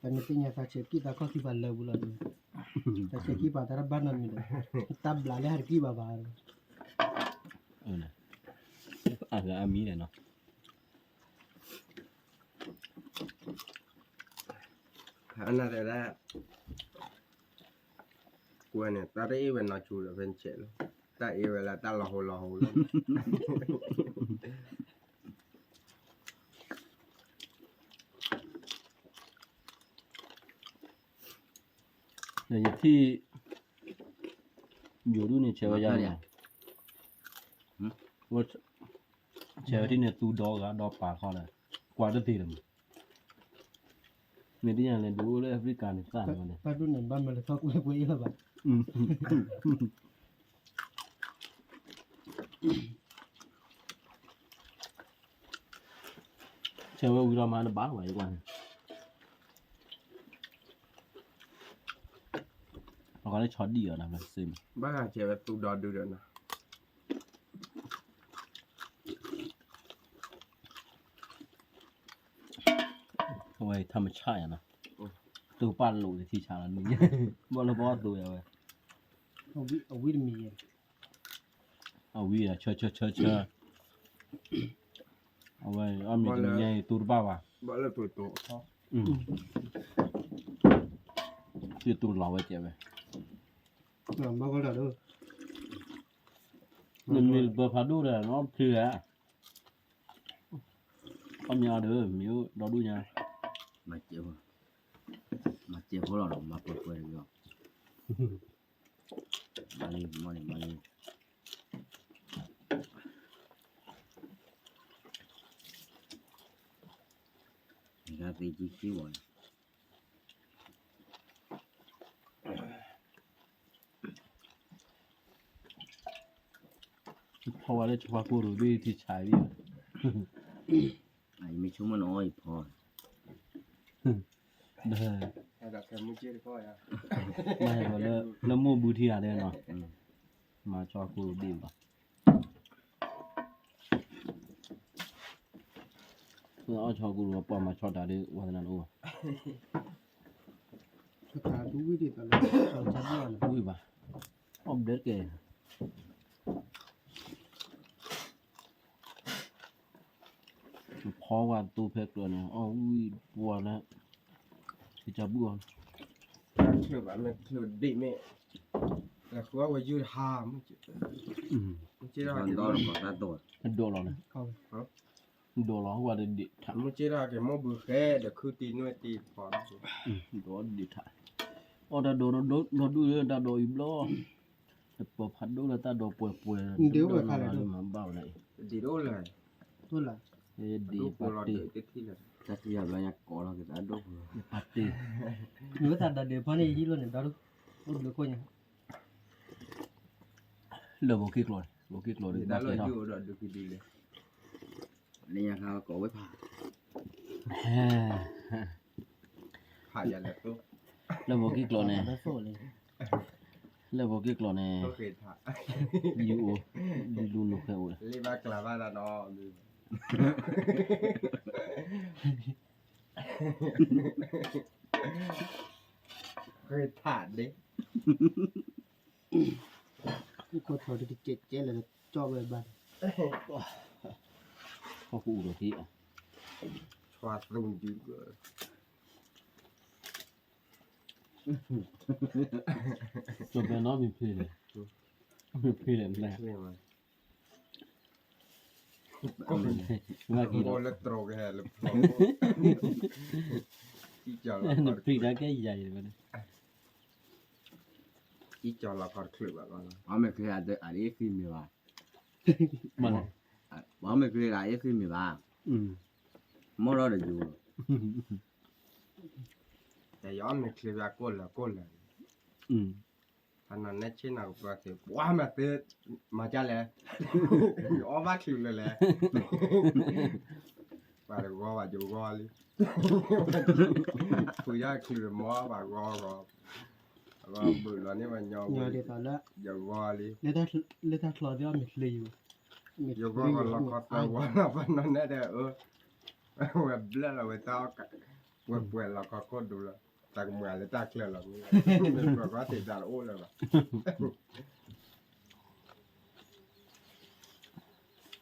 တၢ်နသ့ၣ်ညါသးစဲၤကံၣ်သးခီၣ်ခံပၤလၢာ်ပူၤလီၤ, တၢ်စဲၤကံၣ်ပၤတၢ်တဘၣ်နီတမံၤဒီး, တၢ်ဘျးလၢဟဲတကံၣ်ဘၣ်ဘၣ်, အဂၤအမံၤလဲၣ်နီၤ အနၢ်တဲဒၣ်, ကွဲန့ၣ် တၢ်တအ့ၣ်ဝဲနီၢ်ဆူဒီး ဖဲဆဲးလီၤ, တၢ်အ့ၣ်ဝဲလၢတၢ်လီၤဟိလီၤဟိလီၤ, ယထံၣ်, ယိၤဒုန့ၣ် ဆဲးဝဲယါ, ဆဲးဝဲထံၣ်န့ၣ် သူဒီဂၤဒီးပာ်ခီဒီး, ကွၢ်တသ့လၢၤမး မ့ၢ်ဒ်ညါလဲၣ် ဒုးအိၣ်လၢ Africa န့ၣ် သၣ်န့ၣ်, ဘၣ်မနုၤလဲၣ် ထီၣ်ကွဲကွဲအ့ၣ်လၢၤဘၣ်, ဆဲးဝဲဝံၤဒီးမၤတဘၣ်ဝဲ ယကွၢ်န့ၣ်, ပှၤလၢဆီဒံၣ်အီၤနၤ စ့မး, ဘၣ်ဂၤဆဲးဝဲသူဒီဒုဒီးနၤ အဝဲထီၣ်မဆၣ်ယၤနီၤ, တိာ်ပာ်လိာ်တထံဆးလီၤ, ဘၣ်လၢဘီသိယၤဝဲ, အဝံတမံၤ, အဝံယၤ ဆၢဆၢဆၢဆၢ, အဝဲအီၣ်မ့ၤတနံၤညါအံၤ တိာ်တဘၣ်ဘၣ်, ဘၣ်လၢတိာ်တိာ်, တိာ်လီၤဝဲကဲဝဲ, နမ့ၢ်ပၢၤဖးဒိၣ်ဒီး နီတဖျၢၣ်ဧါ, အီၣ်မ့ၤအီၤဒီး မ့ၢ်အိၣ်ဒီဒူၣ်ညါ, မၤစဲးဖိလီၤဒီး မၤပှဲၤပှဲၤတဂ့ၤအီၤ, မၤလံ မၤလံ မၤလံ, ဂၤသ့ၣ်ကံၣ်ခံဝဲ ဖီဝဲလၢဆှီကိၢ်ရူၢ်ဘ့ၣ်ထံဆးဘ့ၣ်, ယမ့ၢ်ဆိကမိၣ်နအီၣ်ယဖီ, မ့ၢ်လၢမိၢ်ဘုထံဂၤဒဲးနီၤ, မၤဆှီကိၢ်ရူၢ်ဘ့ၣ်ဘၣ် အီၣ်ဆီကိၢ်ရူၢ် ပှၤမၤဆီတၢ်ဒီး ဝါသနာတအိၣ်ဘၣ်, ဝံၤဘၣ်, အီၣ်ဘျဲကဲ, ဖီဝဲတိဖဲကျၢၤန့ၣ် အီၣ်ဝံၤပှၤလၢ ကစၢ်ဘူၣ်အီၤ, တၢ်ချၢၣ်ဘၣ်မ့ၢ်ချၢၣ်ဒ့ၣ်မ့ၢ်, တၢ်ဃုအီၣ်ဝဲယုၢ်တဟါ, မ့ၢ်က့, အဒိၣ်လီၤန့ၣ်, ဒိၣ်လီၤဟိဝဲဒ့ၣ်ထး, မ့ၢ်က့ဒီးက့ၤမိၢ်ဘုဃဲဒီးခုတံၢ်နွဲၣ်တံၢ်ဖီ, ဒိၣ်ဒ့ၣ်ထး, အီၣ်တၢ်ဒိးဒီဒူၣ်လၢတၢ်ဒိးအံၤဘျီ, တပၢၤဖးဒိၣ်လၢတၢ်ဒိးပှဲၤပှဲၤ, ဒ့ၣ်အိၣ်ဝဲခါလဲၣ်, မၤဘၣ်ဝဲဒၣ်အံၤ, ဒ့ၣ်တအိၣ်လဲၣ်, ဒ့ၣ်ပာ်တ့ၢ်, တၢ်ထံၣ်ယၤဘျီညါကိးလီၤက့ၤသးဒိၣ်, ပာ်တ့ၢ်, မ့ၢ်ဝဲသးဒၣ်ဒ့ၣ်ဖီန့ၣ် ယဟံးလိာ်န့ၣ် ဒီဒူၣ်, အိၣ်ဘျုးခိၣ်ညါ လၢဘိးက့ၣ်ကျိာ်န့ၣ်, ဘိးက့ၣ်ကျိာ်န့ၣ်, လၢညါခါကိးဝဲဖး, လၢဘိးက့ၣ်ကျိာ်န့ၣ်, လၢဘိးက့ၣ်ကျိာ်န့ၣ်, ယအိၣ်, ယလူၤနိၣ်ဃဲအိၣ်, လ့ဘၣ်ကျါဘၣ်သးနီၤ, ဃ့ထးဒ့ ကီၢ်ထီၣ်တကဲကဲလၢကၠီဝဲဘၣ်, ဟီၣ်ကအိၣ်ဒီးဟံၣ်အီၤ, ဆွါသူဒုက, ကၠီဘဲနီၣ်မ့ၢ်ဖဲလဲၣ်, မ့ၢ်ဖဲလဲၣ်မ့ၢ်, ကီၢ်လၢတြီကဟဲလၢဖျီ, နပျံၤတၢ်ကဲယၤအံၤဝဲ, ကီၢ်လီၤခီတချုးဘၣ်, အီၣ်မ့ၢ်ချ့အဒၣ်အ့ၣ်ဃံမ့ၢ်ဘၣ်, အီၣ်မ့ၢ်ချ့အဒၣ်အ့ၣ်ဃံမ့ၢ်ဘၣ်, မီၢ်ထီၣ်တယိၤ, တယီမ့ၢ်ချ့ဘၣ်ကိၣ်လၢာ်ကိၣ်လၢာ်, ဖးနီၤနဲဆ့နီၤကပၢၤသ့ၣ် ပှၤမၤသ့, မၤကလဲၣ်, အီၣ်ဘၣ်ချုးလၢာ်လဲၣ်, ပှၤတဂီၤဘၣ်ယဂီၤလံ, ဖုယီၢ်ချုးမီၢ်ဘၣ်ဂီၤဂီၤ, အဂီၢ်ဘုးလီၤန့ၢ်ပှၤညီဝံၤ, ယဂီၤလံ, လၢတၢ်ချီသ့ၣ်အီၣ်မ့ၢ်ချ့ယိၤ, ယဂီၤဂီၤလီၤခီသၢဝီလီၤ ပှၤနီၤနဲဒဲး, ဝဲဘျၢလီၤဝဲတၢ်အီၣ်ကး, ပှဲၤပှဲၤလီၤခီခိၣ်ဒိလီၤ, တၢ်ကမၤလၢတၢ်ချၢလီၤ, ပှၤကီသ့ၣ်တၢ်တအိၣ်လၢၤဘၣ်.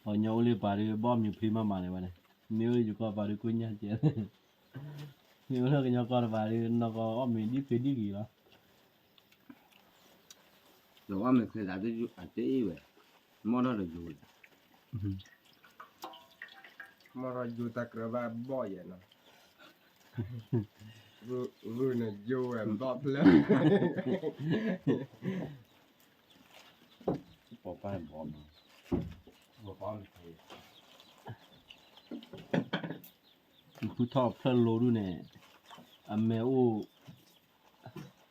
ပှၤကညီအိၣ်လၢပၤဒုး ဘီၣ်မ့ၤဖ့မးမးန့ၣ်ဝဲန့ၣ်, မ့ၢ်အိၣ်လၢယိၤကီၢ်ပၤဒုးကိၣ်ညါကဲ, မ့ၢ်အိၣ်လၢကညီကီၢ်တပၤဒုး နီၢ်ကီၢ်အီၣ်မ့ၤဒ်ဖ့ဒ်ဂ့ၤလီၤ. ယအီၣ်မ့ၤချ့သးတအ့ၣ်ဝဲ, မီၢ်ထီၣ်တယိၤ, မီၢ်ထီၣ်ယိၤတၢ်ကြၢးဘၣ်ဘီၣ်ယဲနီၤ, ဂုာ်န့ၣ်ယိၤဝဲဘီၣ်ဖျၢၣ်, ပှၤပၢ်ဘီၣ်နီၤ, ဖုထီၣ်ဖျၢၣ်လိဒုန့ၣ်, အမဲာ်အိၣ်,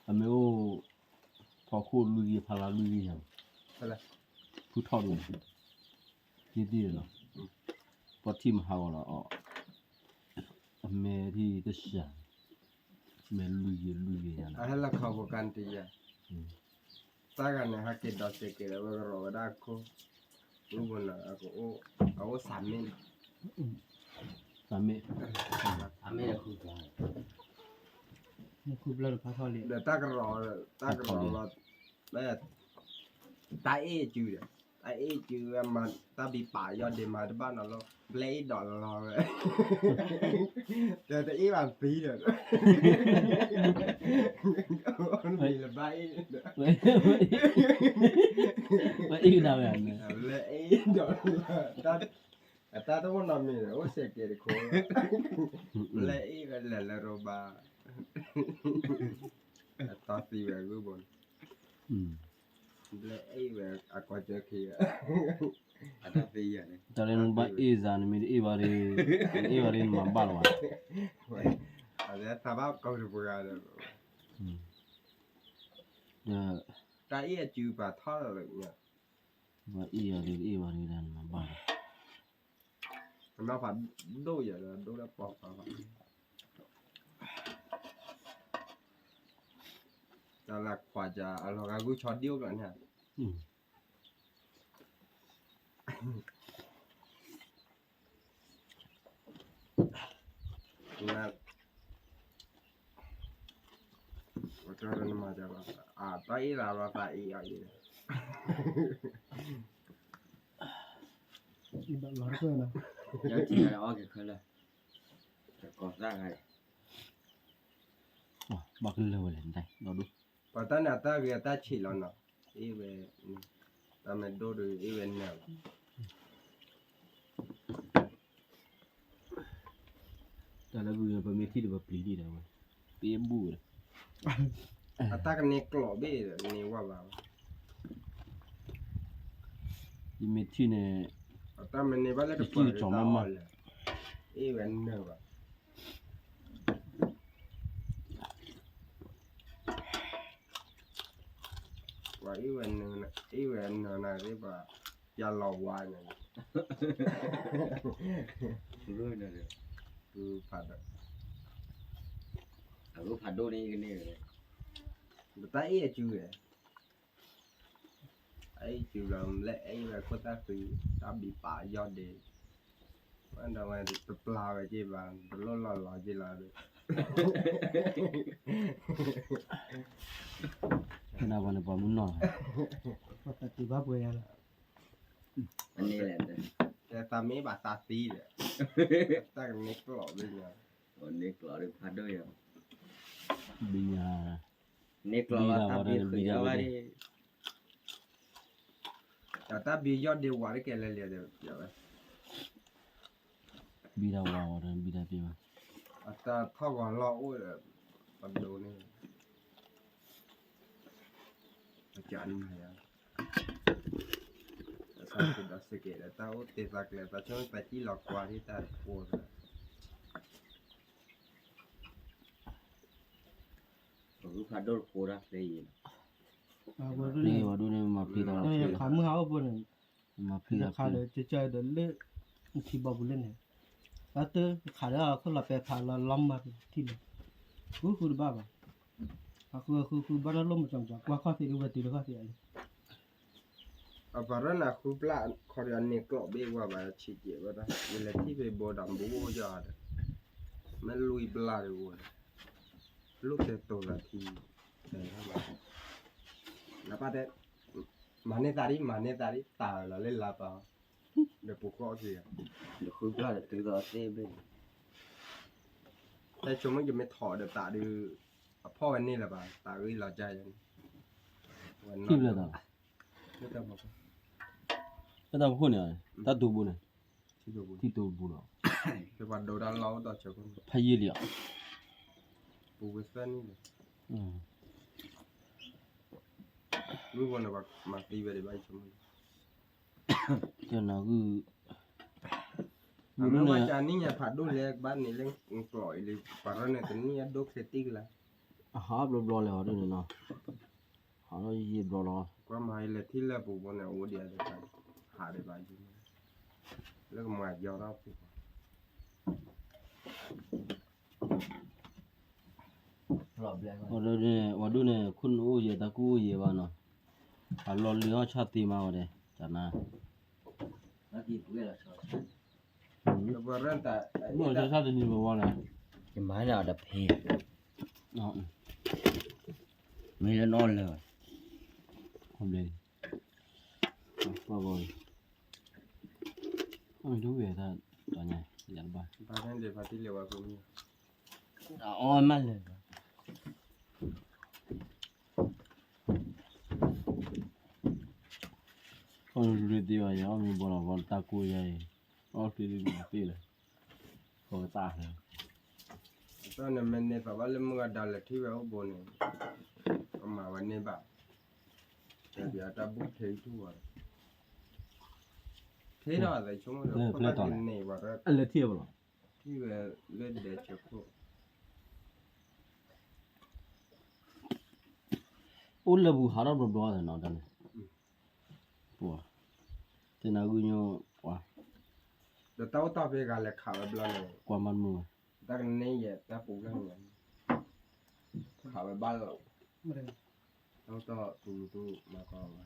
အမဲာ်အိၣ်, ဖီခိၣ်လွံၢ်ဂံၢ်ဖးလါလွံၢ်ဂံၢ်ညါ, ဖုထီၣ်ဒုန့ၣ်, က့တံၢ်လီၤ, ပှၤထံၣ်မဟါဂီၤလီၤအီၤ, အမဲာ်ထံၣ်တစှၤ, မဲာ်လွံၢ်ဂံၢ်လွံၢ်ဂံၢ်ညါလီၤ, အဟဲလီၤခီဖိကါန့ၣ်တယၤ တၢ်ဂၤန့ၣ် ဟဲက့ၤဒီးစဲးကဲးဒီးဝဲကရီၤဝဲဒၣ်ခိၣ်, မုၢ်ဘိနီၤ အအိၣ်စၢ်မ့ၣ်, စၢ်မ့ၣ်, ဒီးတၢ်ကရီၤ, တၢ်ကရီၤလီၤ, တၢ်အ့ၣ်စုဒီး, တၢ်အ့ၣ်စုဝဲမၤတၢ်ဘံပာ်ယီၢ်ဒ့မၤတဘၣ်နီၤလီၤ, ဘျဲအ့ၣ်ဒီးလီၤဝဲ ဒီးတအ့ၣ်ဘၣ်သံဒီး, မံၤလၢဘၣ်အ့ၣ်, ဘျဲအ့ၣ်ဒီး, အတၢ်တအိၣ်နီတမံၤဒီး အိၣ်စဲးကဲးတခိၣ်, ဘျဲအ့ၣ်ဝဲလဲၤလၢရိဘါ, အတၢ်သံဝဲအဂုၢ်ဘိန့ၣ်, ဘျဲအ့ၣ်ဝဲအကီၢ်ကၢခံဝဲ, တၢ်လၢနဘၣ်အ့ၣ်စၢ်န့ၣ် မ့ၢ်တအ့ၣ်ဘၣ်ဒီး, နအ့ၣ်ဘၣ်ဒီးနမၤဘၣ်လီၤဘၣ်, အသးဘၣ်ကီၢ်တပှၤဒီး, တၢ်အ့ၣ်အစုပာ်ထီၣ်လီၤ, ဘၣ်အ့ၣ်အီၤဒီး တအ့ၣ်ဘၣ်ဒီးနမၤဘၣ်လီၤ, အနီၢ်ဖးဒိၣ်ယၤဒီး ဒိၣ်လၢပီၤဖးဘၣ်, တၢ်လၢခွါကၢ်အလီၤဂာ်ဂုၢ်ဆီဒံၣ်အိၣ်ဘျီန့ၣ်, တၢ်အ့ၣ်လၢလီၤသးအ့ၣ်အီၤအံၤ, ဘၣ်ကလၢာ်ဝဲလဲၣ်, ပှၤတၢ်န့ၣ်အတၢ်ဂ့ၤအတၢ်ဆံးလီၤနီၤ, အ့ၣ်ဝဲ, တၢ်မ့ၢ်ဒိၣ်ဒီးအ့ၣ်ဝဲနၢၤဘၣ် တၢ်လၢဂုၢ်ပမ့ၢ်ထံၣ်ဒီးပပျံၤဒံးဒီးဝဲ, ပအ့ၣ်ဘူၣ်ဒီး, အတၢ်ကန့ၢ်ကျိးဘ့ၣ်ဒီးန့ၢ်ဝဲဘၣ်, ယမ့ၢ်ထံၣ်န့ၣ်, အတၢ်မ့ၢ်န့ၢ်ဘၣ်လၢတပှၢ်ကၠီမးမး, အ့ၣ်ဝဲနၢၤဘၣ် ပှၤအ့ၣ်ဝဲ, အ့ၣ်ဝဲနၢၤနၤသ့ၣ်ပှၤ, ယလီၤဝါန့ၣ်, ဖးဒိၣ်, အဖးဒိၣ်န့ၣ်ကန့ၢ်, ပတၢ်အ့ၣ်အစုဝဲ, အအ့ၣ်စုလီၤ လၢအအ့ၣ်ဝဲခိၣ်သၣ်သု, တၢ်ဘံပာ်ယီၢ်ဒ့, ဒီးဝဲတပျၢ်ဝဲက့ၤဘၣ် တလိၣ်လီၤလီၤက့ၤလီၤဒီး, ဖဲန့ၣ်ပှၤန့ၣ်ပှၤမုၢ်နီၢ်, ပှၤသးတံၢ်ဘၣ်ပှဲၤယၤလီၤ, သးမ့ၢ်ဘၣ်သးသံဒီး, တၢ်ကန့ၢ်ကျိးဘ့ၣ်ညါ, န့ၢ်ကျိးဒ်ဖးဒိၣ်ယၤ, ဘ့ၣ်ညါ, န့ၢ်ကျိးလီၤတၢ်ဘံဃုာ်အီၤဘၣ်ဒ် တၢ်ဘံယီၢ်ဒ့ဝးတကဲလဲၣ်လဲၣ်ဒီး, ဘံတၢ်ဝးဝဲဒီးဘံတၢ်သ့ဘၣ်, အတၢ်ထီၣ်ဂီၤလီၢ်အိၣ်ဒီး, ပဒိးန့ၣ်, အကနၤယၤ, ဒီးစ့ၢ်ကီးဒီးတၢ်အိၣ်သ့သးကျဲ သးဆိသးကံၣ်လီၤကွၢ်ဒ်တၢ်တကိးဒီး, ဖးဒိၣ်တဃိတၢ်ဖျဲအံၤလီၤ, ဝဲဒၣ်န့ၣ် ဝဲဒၣ်န့ၣ် မၤဖျံးသးလီၤ, ခးမုၢ်ဟါအိၣ်ဘိန့ၣ်, မၤဖျံးသးခါဒီး ကကဒီးလၢ ထံဘီပူၤလၢန့ၣ်, တၢ်တခးဒီးခိၣ်လီၤပဲဖးလီၤလီၤမၤထံၣ်လီၤ, ဃုဃုတဘၣ်ဘၣ်, အဃုဃုဃုဘၣ်နီၢ်လိၣ်မၤကၠီကၠီ ကွၢ်ခီၣ်သ့ၣ်ဒ်ဝဲတုၤလၢခီၣ်သ့ၣ်အလံ အပှၤရၢၢ်နၤဃုပျၢ်ခီဒီးအန့ၣ်ကျိးဘ့ၣ်ဝဲဘၣ်ဆံးကဲးဝဲဒၣ် ယလဲၤထံၣ်ဖဲဘိဒီးဘိအိၣ်ယၤဒီး မ့ၢ်လွံၢ်ပျၢ်ဒီးအိၣ်ဒီး လိၣ်တဲတိၤသးထံ တဲဘၣ် လၢပၢ်တဲ မၤန့ၢ်သးဒ် မၤန့ၢ်သးဒ် တၢ်လီၤလၢလါပၢ် ဒီးပူၤဃီက့ၤ ဒီးဃုပျၢ်ဒီးတုၤသးသ့ဘ့ၣ် တၢ်ဆိကမိၣ်ယမ့ၢ်ထီၣ်ဒီးသးဒုး အဖီၣ်ဝဲန့ၣ်လၢၤဘၣ် သးဂ့ၢ်လီၤကၢ်ယၤန့ၣ် ထံၣ်ဘျဲၣ်သးလီၤ, လၢတၢ်ပခိၣ်န့ၣ် တၢ်တူၢ်ပူၤန့ၣ် ထံတူၢ်ပူၤလီၤ, ဖးယံာ်လံဧါ, ပူၤဝဲသၢနံၣ်လံ, မုၢ်ဝီန့ၣ် မၤသံဝဲဒံးဘၣ်ဆိကမိၣ် ကနၢ်ဂုၢ် မ့ၢ်မ့ၢ်ကနံၣ်ညါဖးဒိၣ်လဲၣ် ကဘၣ်န့ၣ်လၢကျိးအံၤလံ ပှၤရၢၢ်န့ၣ် ကနံၣ်ညါဒိၣ်ချ့တံၢ်ကလါ အဟးဘျီဘျီလဲၣ်ဟီဒ်န့ၣ်နီၤ, ဟးလီၤယံာ်ဘျီလီၤ, ကွၢ်မၤဟဲလဲၤထံၣ်လၢပူၤဘိန့ၣ် အိၣ်ဒံးအဒၢး ဟးဒံးဘၣ်ယံာ် လၢကမၤယီၤထီၣ်ပူၤ ဝဲဒၣ်န့ၣ် ဝဲဒၣ်န့ၣ် ခိၣ်နူာ်အိၣ်ယဲၢ် တၢ်ကူၣ်အိၣ်ယဲၢ်ဘၣ်နီၤ, အလီၤလံၤအီၣ်ဆၣ်သ့မးဝဲဒၣ် တၢ်နါ ဘၣ်ဆၣ်တနံၤဘၣ်ဘၣ်န့ၣ် ယမၤန့ၢ်အီၤတဖဲ မ့ၢ်လၢနီၢ်လၢာ် အီၣ်မးလၢာ် ခီၣ်လူၤသ့ဘၣ်ယၤ အီၣ်မ့ၢ်ဘီလီၤဘီလီၤ တၢ်ကိၢ်ယၤအံၤ အီၣ်သ့သ့မၤသ့လၢၤ ဃီကသၣ်လၢ တၢ်န့ၣ်မ့ၢ်န့ၢ်သးဘၣ်လၢမုၢ်ဂၤဒၣ်လဲာ်ထံၣ်ဝဲအိၣ်ဘိန့ၣ် ကမၤဝဲန့ၢ်ဘၣ် တဲဘၣ်တၢ်ဘူၣ်ထံထူၣ်ဘၣ် ထံထီၣ်အသးဆိကမိၣ်ဒီး ခိၣ်သၣ်န့ၢ်ဘၣ် လဲၤထံၣ်ဘၣ်လီၤ ထံၣ်ဝဲလၢဒဲးဆဲးခိၣ် အိၣ်လၢပူၤဟးထီၣ်ဘျီဘျီသးနီၤတၢ်န့ၣ် ပှၤ တနၢ်ဂုၢ်ညိ ပှၤ ဒီးတၢ်အိၣ်တၢ်ဖဲဂၤလဲၤခးဝဲဘျီန့ၣ် ကွၢ်မၤမုာ် တၢ်ကန့ၢ်ယဲၢ်တၢ်ပူၤလၢန့ၣ် ခးဝဲဘၣ်လီၤ တၢ်အိၣ်တၢ်တူၤတူၤမၤကီးဝဲ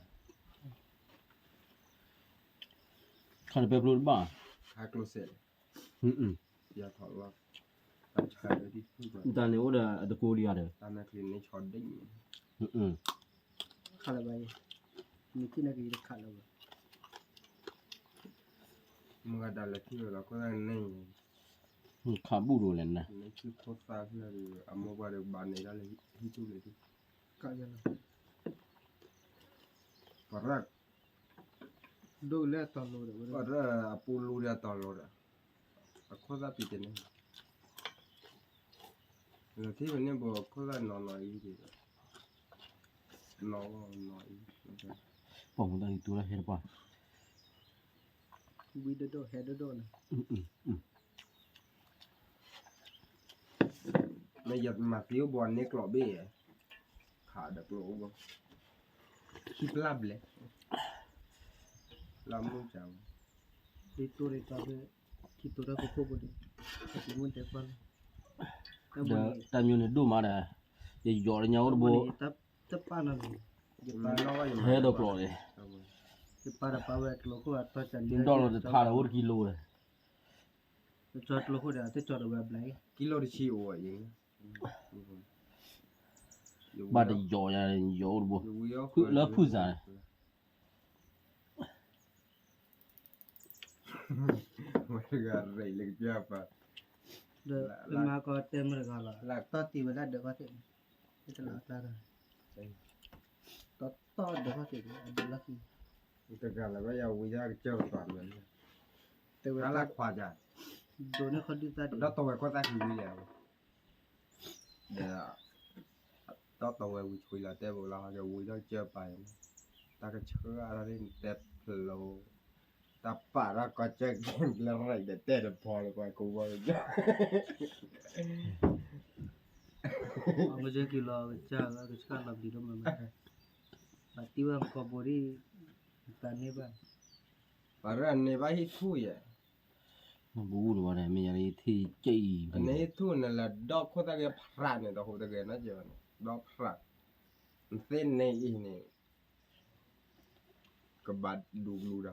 ခါန့ၣ်ပဲဖျိတဘၣ် ခါကျိစဲး ယၤထီၣ်လီၤ တၢ်န့ၣ်အိၣ်ဒီးအတကိးလံဧါဒီး တၢ်နါချံန့ၣ်ဆီဒိၣ်န့ၣ် ခးလၢၤဘၣ်အံၤ နကနၢ်က့ၤယတခးလၢၤဘၣ် မုၢ်ဂၤဒၣ်လဲာ်ထံၣ်ဝဲလီၤ ခိၣ်သၣ်န့ၣ် ခးဘူၣ်ဒိၣ်လဲၣ်နၤ နထံၣ်ခိၣ်သၣ်ဖျၢၣ်ဒီး အမိၢ်ပှၢ်ဒီးဘၣ်န့ၢ်ဒၣ်လၢဟံၣ်ထူၣ်န့ၣ် ကလီၤ ပှၤရၢၢ် ဒိၣ်လၢအတီၤလိၤဒီး ပှၤရၢၢ်အပူၤလူၤဒီးအတီၤလိၤဒီး အခိၣ်သၣ်ပံၤတန့ၢ် လၢထံၣ်ဝဲန့ၣ်ဘိ အခိၣ်သၣ်နီၢ်နီၢ်အံၤ နီၢ်နီၢ်အံၤ ပိာ်မုၣ်တၢ်အံၤတူၢ်လၢဟဲတပှၢ် ဝံၤဒိၣ်ဒိၣ်ဟဲဒိၣ်ဒိၣ်န့ၣ် မ့ၢ်ယမၤသံအိၣ်ဘိန့ၢ်ကျိးဘ့ၣ် ခးဒီးကျိးအိၣ်ဘိ ခံပျၢ်ဘျဲၣ် လၢမုၢ်စၢ်ဝဲ ဒ်တိၢ်ဒ်တၢ်ဖဲ ခံတိၢ်တၢ်ဖဲခိၣ်ဘိဒ် အကမူၣ်တဲကွၢ်လၢ ဒီးတၢ်မၠိန့ၣ်ဒိၣ်မးဒီး ယယီၤလၢညါအိၣ်တဘိ တပၢ်နီၢ်န့ၣ် ဟဲဒီးကျိးန့ၣ် ယပၢ်ဒီးပၢ်ဝဲကျိးခိၣ်အတီၢ်စၢ်လံ ဒီးလီၤတထါဒီးအိၣ်တကံလိဒီး ကၠီကျိခိၣ်ဒီး တကၠီဒီးဝဲအဘျါအံၤ ကံလိတဆံအိၣ်အံၤ ဘၣ်တယီၤယၤ ယီၤအိၣ်တဘိ လၢဖုၣ်စၢ်န့ၣ် ဝဲတဂၤရံၣ်လၢကစၢ်ပၤ ဒီးပမၤကီတဲမုၢ်တဂၤလီၤ လၢတီၢ်တံၢ်ဝဲဒၣ်ဒီးခီၣ်ထံး တလၢအကျါဒီး တီၢ်တီၢ်ဒီးခီၣ်ထံး အဒိးလီၢ်ခံ တဂၤလၢၤဘၣ်ယဝံၤဒၣ်ကစၢ်ပၤမ့ၢ် တဲဝဲလၢခွါက ဒိးန့ၢ်ခီၣ်ဒုၣ်သၣ်ဒံး ဒီးတီၢ်ဝဲခီၣ်သၣ်ခံဝံၤလဲၣ် ဒီး တီၢ်တီၢ်ဝဲဝံၤဆွံလီၤတဲဘိလီၤ ကဝံၤဒီးကစၢ်ပၤန့ၣ် တၢ်ကဆှၢအါထီၣ်န့ၣ်တဲဖျိ တၢ်ပာ်ထီၣ်ကီၢ်ကၠၢၢ်က့ၤလၢရၢၣ်ဒီးတဲတဖီလၢပှၤကိးဝီကစၢ် က့ၤလီၤကစၢ်လၢကဆှၣ်လီၤပျံၤဒိၣ်မးမး, ဘၣ်တံၢ်ဝဲမကီၢ်ဘိဒ်, တၢ်န့ၢ်ဘၣ်, ပှၤရၢန့ၢ်ဘၣ်ဟံၣ်ထူၣ်ယဲၢ်, နဘူးတဝီဒီး မ့ၢ်ယၤလၢယထံၣ်ကဲအံၤ, နဟံၣ်ထူၣ်န့ၣ်လၢဒီခိၣ်သၣ်ဂ့ၤဖရၣ်န့ၣ် တဟူးတဂဲၤနီတစဲးဘၣ်န့ၣ် ဒီဖရၣ်, နသ့ၣ်န့ၣ်အံၤန့ၣ် ကဘၣ်ဒူးဘျူးဒ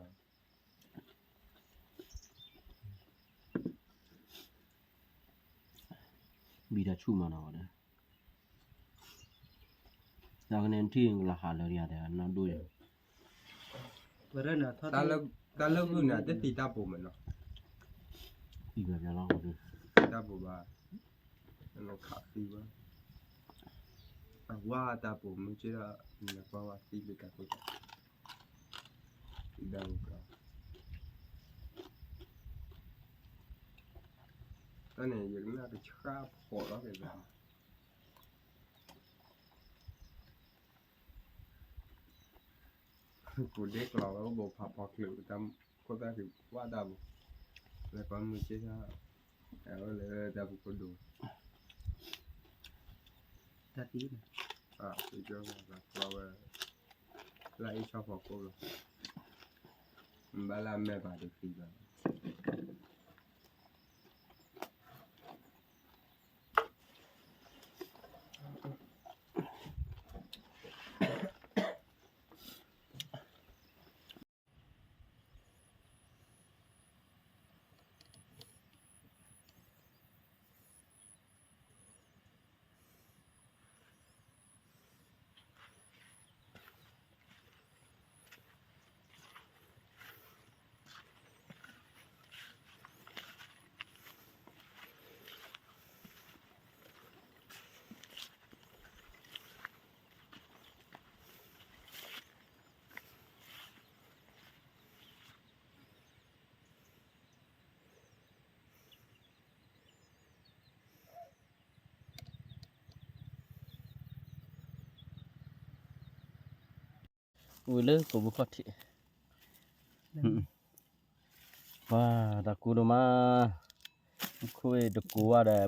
ီး ဘံတၢ်ဆူၣ်မးနီၤဝဲဒၣ်, တၢ်ကန့ၣ်ထံၣ်ကလီၤဟးလၢယၤဒီး နီၢ်ဒိၣ်ယၤ, တၢ်လၢဂုၢ်န့ၣ် တသံတၢ်ပိာ်မးနီၤ, သံဘၣ်လီၤ, တၢ်ပိာ်ဘၣ်, နခးသံဘၣ်, အဝဲတၢ်ပိာ်မုၢ်က့ဒီး နကွၢ်ဝဲသံလၢတၢ်ကိၢ်တၢ် ဒၣ်ဝဲကီ, တၢ်န့ၣ် ယကနၣ်ကဆှၣ်ဖီးလီၤက့ၤသး, ကိးဒဲကျီၤဝဲအိၣ်ဘိဖးဖီချုး ခိၣ်သၣ်ဃံးဝၣ်တၢ်ဘိ, လဲၤကွၢ်မုၢ်က့ၢ်, အဝဲလၢတၢ်ပူၤခိၣ်ဒိၣ်, တၢ်သံန့ၣ်, အကၠီဝဲ, လၢအ့ၣ်ဆီဖီခိၣ်လီၤ, ဘၣ်လၢအမဲာ်ဘၣ်တသံဘၣ် ဝံၤလၢကိးဘုခီၣ်ထံး, ပှၤတၢ်ကူဒိၣ်မး, ခိၣ်တကူဝဲဒီး,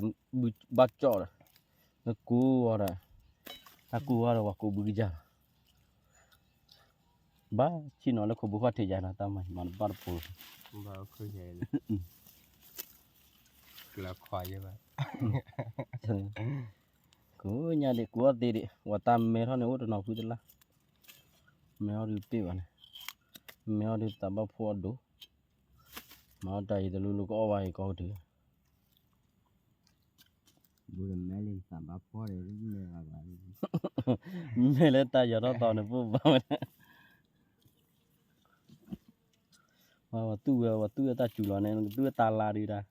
ဘၣ်ကၠီၣ်ဒီး, နကူဝဲဒီး, တၢ်ကူဝဲဒီး ပှၤကူဘုကစၢ်လီၤ, ဘၣ်ဆံၣ်နီၤလၢခိးဘုခီၣ်ထံးယၤနီၤ တၢ်မၤမၤတဘၣ်တပိၤ, ကျၢၤခွါယဲဘၣ်, ကူညါဒံး ကူအီၣ်သ့ဒံး ပှၤတၢ်မဲထီၣ်န့ၣ် အိၣ်တနီၤဖုတလၢ်, မဲအီၣ်ဒုးပ့ၢ်ဘၣ်န့ၣ်, မဲအီၣ်ဒုးသးဘၣ်ဖှီၣ်အဒိၣ်, မၤအီၣ်တၢ်အံၤတလူလူကအီၣ်ဘၣ်အံၤကီၢ်ကတုၤ ဘူးတမဲလံသးဘၣ်ဖှီၣ်ဒီး မဲလၢတၢ်ယီၤထီၣ်သီန့ၣ် ပဘၣ်ဝဲဒၣ်, ပှၤသူၣ်ဝဲ ပှၤသူၣ်ဝဲတၢ်စူၤလီၤန့ၣ် နကသူၣ်ဝဲတၢ်လါဒုးဒၣ်,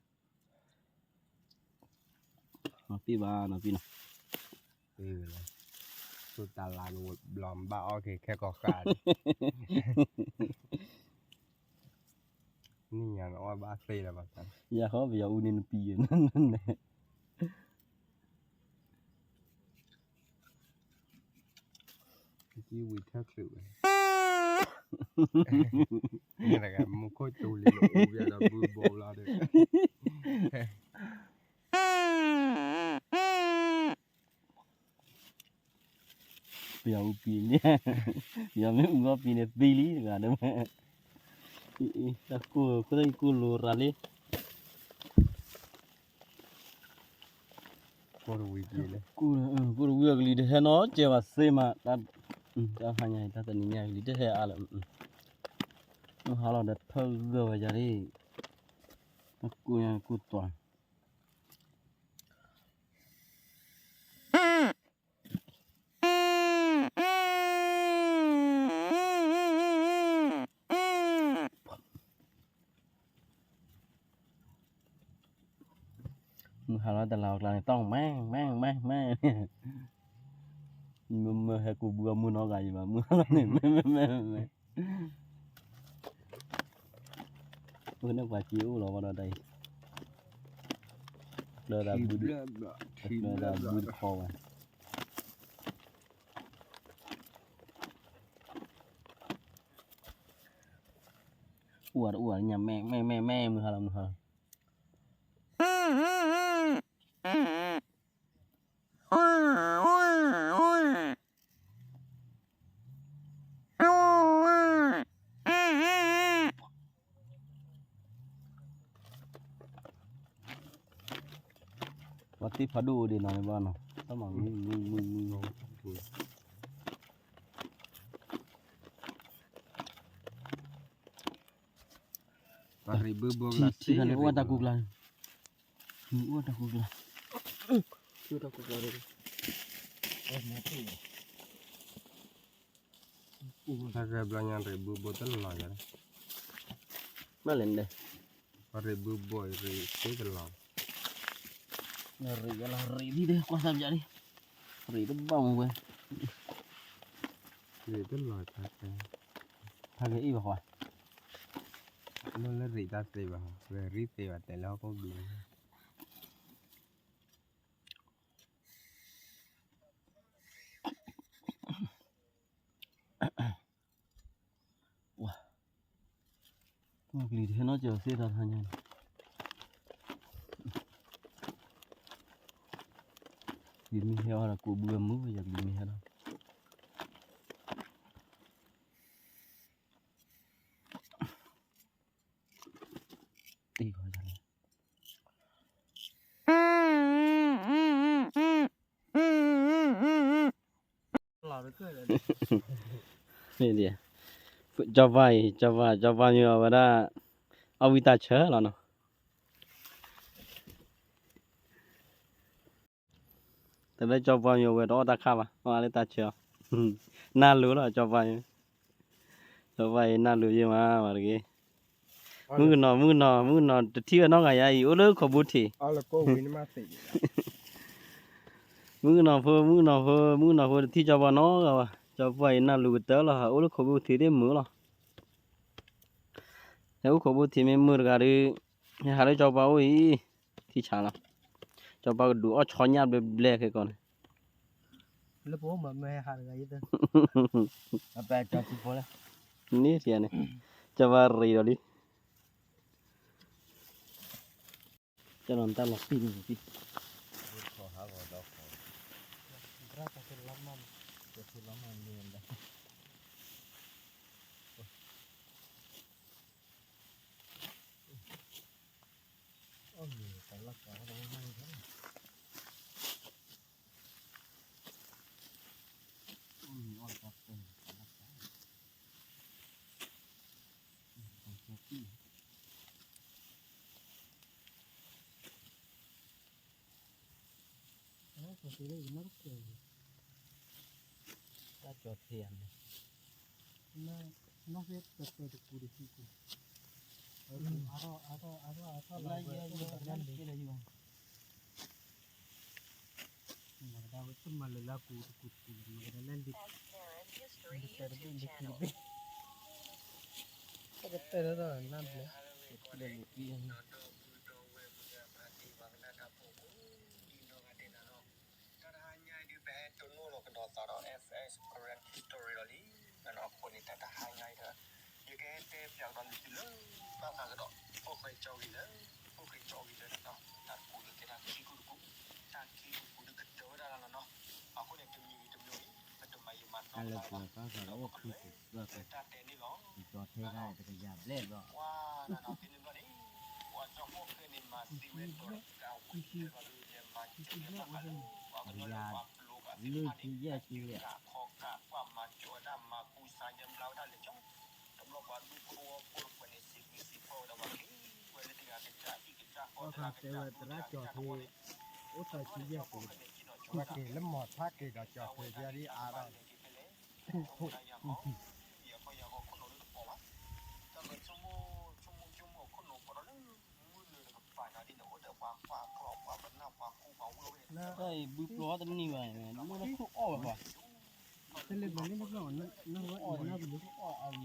နီၤပ့ၢ်ဘၣ်နီၤပ့ၢ်နီၤ, သူၣ်တၢ်လါန့ၣ် ဘျီဘၣ်အီၣ်က့ၤခဲကီၢ်ဃာ်, နံၣ်ညါနအီၣ်ဘၣ်သ့လၢၤဘၣ်, ယၤဃီပယီၤအူန့ၣ်နပံၤ, ကဝံၤထၢချုးဝဲ, မူခိၣ်တူၤလံၤလီၤအူဘၣ်ဒီးဘုဘိလီၤဒီး ပယီၤအူပံၤန့ၣ်, ပယီၤမ့ၢ်အူအီၣ်ပံၤန့ၣ်သံလံတဂၤဒီး, တၢ်ကိၢ်ခိၣ်သၣ်အံၤကိၢ်လိၤရၤလံ, ကိၢ်တဝံၤအကလံၤတဟဲနီတစဲးဘၣ်သ့မး, တၢ်ဟါညါအံၤ တၢ်တနံၤညါအကလံၤတဟဲအါလၢၤ, မုၢ်ဟါလီၤဒီးထၢဂၢၢ်ဝဲယၤလံ, ကိၢ်ညါကိၢ်တွၤ မုၢ်ဟါလီၤတလါအကျါန့ၣ် တီၢ်မဲာ်မဲာ်မဲာ်မဲာ်, မ့ၢ်မ့ၢ်ဟဲကူးဘုအမုၢ်နီၢ်ဂၤအံၤဘၣ် မုၢ်ဟါလီၤန့ၣ် မဲာ်မဲာ်မဲာ်မဲာ်, အိၣ်န့ၣ်ပှၤစ့အိၣ်လီၤဝဲဒီးတၢ်အံၤ, ကျၢၤဒၣ်ဘု, ကျၢၤဒၣ်ဘုတခီဝဲ အိၣ်ဝဲတအိၣ်ဝဲညါ မဲာ်မဲာ်မဲာ်မဲာ် မုၢ်ဟါလီၤ မုၢ်ဟါလီၤ. ပှၤသ့ၣ်ဖးဒိၣ်အိၣ်ဒံးနီၤန့ၣ်ဘၣ်နီၤ, တၢ်မၤမုၢ်မုၢ်မုၢ်မုၢ်နီၤ, ပှၤရံးဘုဘိကလါထံၣ်န့ၣ် အိၣ်တၢ်ကူကျါ, အိၣ်တၢ်ကူကျါ, အိၣ်တၢ်ကူကျါ, တၢ်ဂဲၤဘျီညါရံးဘုဘိတလီၤယၤ, မ့ၢ်လဲၣ်န့ၣ်, ပှၤရံးဘုဘိရံးသ့တလီၤ, ရံးယၤလီၤ ရံးဒ်ကွၢ်သးပယၤလံ, ရံးတဘၣ်မူဝဲ, ရံးတလီၤ, ဖးက့ၤအံၤဘၣ်ဃီ, မ့ၢ်လၢရံးတၢ်သ့ဘၣ်, ဝဲရံးသ့ဘၣ်တဲလၢဟီၣ်ခိၣ်ဘျုး ပှၤကလံၤတဟဲနီၢ်ကီၢ်သ့တၢ်တဟါညါန့ၣ်, ကလံၤမ့ၢ်ဟဲအီၤဒီး ကူးဘုဝဲမုၢ် ယကလံၤမ့ၢ်ဟဲဒီး တ့ၢ်ဃီၤယၤလီၤ. ကၠီပၤအံၤ ကၠီပၤ ကၠီပၤမ့ၢ်အီၤဝဲဒၣ် အီၣ်ဝံတၢ်ဆၢလီၤနီၤ. တၢ်လၢကၠီပၤမ့ၢ်အီၤဝဲတအီၣ်တၢ်ခါဘၣ် အီၣ်လၢတၢ်ဆၢအီၤ နၢ်လိၤလီၤ ကၠီပၤအံၤ ကၠီပၤအံၤ နၢ်လိၤယဲၢ်မး မၤတဂ့ၤ. မုၣ်ကနီၤ မုၣ်ကနီၤ မုၣ်ကနီၤ တထံၣ်ဝဲနီတဂၤယါအံၤ အိၣ်လၢခိးဘိထံး မုၣ်ကနီၤဖိ မုၣ်ကနီၤဖိ မုၣ်ကနီၤဖိ တထံၣ်ကၠီပၤနီတဂၤဘၣ်. ကၠီပၤအံၤ နၢ်လိၤကတၢၢ်လီၤ ဟးအိၣ်လၢခိးဘိထံးသ့ၣ်မုာ်လီၤ. ဟဲအိၣ်ခိးဘိထံးမ့ၢ်မုာ်တဂၤဒီး ဟဲဟးလၢကၠီပၤအိၣ်အံၤ ထံဆးလီၤ. ကၠီပၤကဒုးအီၣ်ဆီညၣ်ဘျဲဘျဲခဲကီးန့ၣ် လၢပအိၣ်မး မ့ၢ်ဟဲဟးတဂၤယဲၢ်သၢ အပၢ်ကၠီပၤဖိလၢ န့ၣ်ထံန့ၣ် ကၠီပၤရံးဒီးလံ ကၠီလီၤတၢ်လီၤပံၢ်န့ၣ်ပံၢ် တၢ်ကၠီၤထံန့ၣ် နၢ်ဟဲတၢ်တကူတကူတကူ အါထီၣ်အါထီၣ်အါထီၣ်အါထီၣ်လီၤ မ့ၢ်ကဒါဝဲတမၤလၢလၢကူတကူတကူလီၤ မ့ၢ်ကဒါလၢလံ တၢ်တဘ့ၣ်လံကူတဘ့ၣ် တၢ်ကတၢၢ်လၢလံကူ တၢ်တဟါညါအံၤဒုး ပဟဲတိၢ်နီၣ်လီၤကဒီးသးဒီး FS Karen History လီၤလံ. အဃိန့ၣ် တၢ်တဟါညါအံၤဒီး ယကဟဲတဲပၠးကဒီးသုလၢ ဘၣ်ဃးကဒီး အိၣ်ဃဲကၠီဂ့ၤလၢ အိၣ်ဃဲကၠီဂ့ၤလၢ တၢ်ကူးလၢကဲတၢ်ခံကူတကူ တၢ်ခံကူကူဒုးကတၢၢ်ဝဲဒၣ်လီၤနီၤ. အဃိန့ၣ် တမံၤဂ့ၤတမံၤဂ့ၤ ပတမၤယံာ်မၤနီၤ တၢ်လၢပှၤကီၢ်သးလၢအိၣ်ဃုကကွၢ်ကီၢ် ကၠီၤထဲဒၣ်တကယၤဘျဲၣ်ဘျီ ပှၤနီၤနီၤဖဲန့ၣ်ဘျီန့ၣ် ပှၤကၠီဖီၣ်ဃဲန့ၣ် မၤသံဝဲဒီးတကးဝံၤ တကယၤလွံၢ်ဆံယဲၢ်ဆံယဲၢ် ခီကးကွၢ်မၤကၠီဝဲဒၣ် မၤကူစါယဲၢ်ဘျါဝဲဒၣ်လဲာ်ကၠီ တဘျီပှၤဒူဖိတဝီဖိတဖၣ်န့ၣ် စံးဘျုးစံးဖှိၣ်ဝဲဒီးပှၤက့ၤ ဝဲလၢတဂၤကစၢ်အံၤကစၢ်ဃီတဂၤကစၢ်ဖိတဂၤကစၢ်ဖိန့ၣ် အိၣ်သီဆံယဲၢ်ပူၤ က့ၤလၢမီၤထါက့ၤဒီးကၠီၤဖဲဒ်အါဒီး အဝဲဒၣ်ယၤဃီ ယၤဃီယၤဃီခိၣ်နူာ်လၢတပိာ်ဘၣ် တၢ်ကဆိကမိၣ် ဆိကမိၣ်ဆိကမိၣ်ခိၣ်နူာ်ပိာ်ဒီးလၢ မုၢ်နုာ်တကပၤန့ၣ်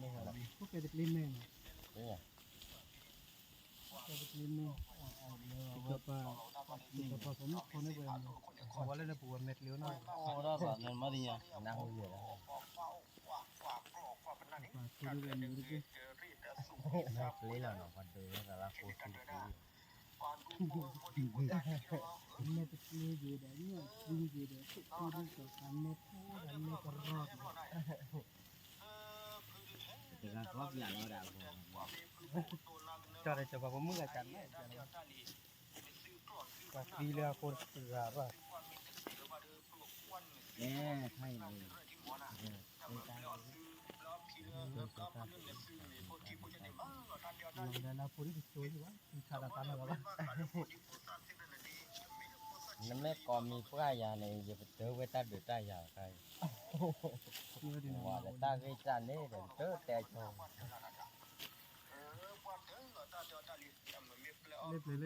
ဒ်န့ၣ် အိၣ်ဒီးပှၤကွၢ်ကျီၢ်ပှၤပနၢ်ပှၤဃူပှၤဝံၣ်ဝဲ တၢ်အံၤဘုပျီတနံၣ်ဘၣ် မုၢ်လၢခိၣ်အီၣ်ဝဲပှၤ တလဲၤဘၣ်လၢနဘျီ နဝဲအီၣ်နဘျီ ခိၣ်အီၣ်အါလဲၣ် ခိၣ်ကဲတကျ့မဲန့ၣ် တဂၤကီၢ်ပျးလီၤဒၣ်အဂီၢ် ကၠီၤဒီးကၠီၤပှၤဖိမုၣ်ဂၤကၠးန့ၣ် ကၠီၤဒီး ပှၤသံလၢအဃိတဂၤဘၣ်. နမ့ၢ်ကိးမံၤပှၢ်ယၤန့ၣ် ယပတုာ်ဝဲတၢ်ဒုးတၢ်ယၤတခါအံၤ, ဝဲလၢတၢ်ဂ့ၢ်တၢ်န့ၣ်ဒီး ပတတဲဆိ လၢပျၢၤလၢယကနဲၣ်ယတ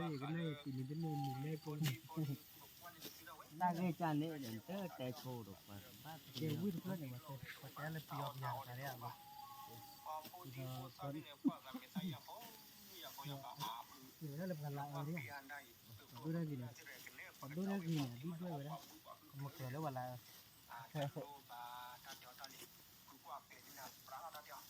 ံၤန့ၣ် တမ့ၢ်မုၢ်နဲၣ်ကိန့ၣ်, တၢ်ဂ့ၢ်တၢ်န့ၣ်ဒီး တတဲဆိဒီး ပှၤကဘၣ်တဲဝံၣ်တဖျၢၣ်န့ၣ် ပှၤတဲလၢပယီၤပယၤတခါန့ၣ်လီၤ. ဒီးပှၤတဲလၢပှၤလၢအၢန့ၣ်, ပှၤဒိၣ်တၢ်ဂ့ၤန့ၣ် ပဒိၣ်တၢ်ဂ့ၤန့ၣ် အဒုၣ်ဒွဲၣ်ဝဲဒၣ်, မ့ၢ်ကြၢးလၢပှၤလၢအၢ, တၢ်လၢအၢတၢ်တပူၤန့ၣ်နီတဂၤ, တၢ်လၢအၢတၢ်တပူၤန့ၣ်နီတဂၤ, ဒီးပှၤသ့ၣ်လၢအၢဒီး ပှၤမဲာ်တပျ့ၤဒီး ပှၤမဲာ်ကရီပျၤ, ကရံၣ်စီၤကၤညၣ်သံခံ, မဲာ်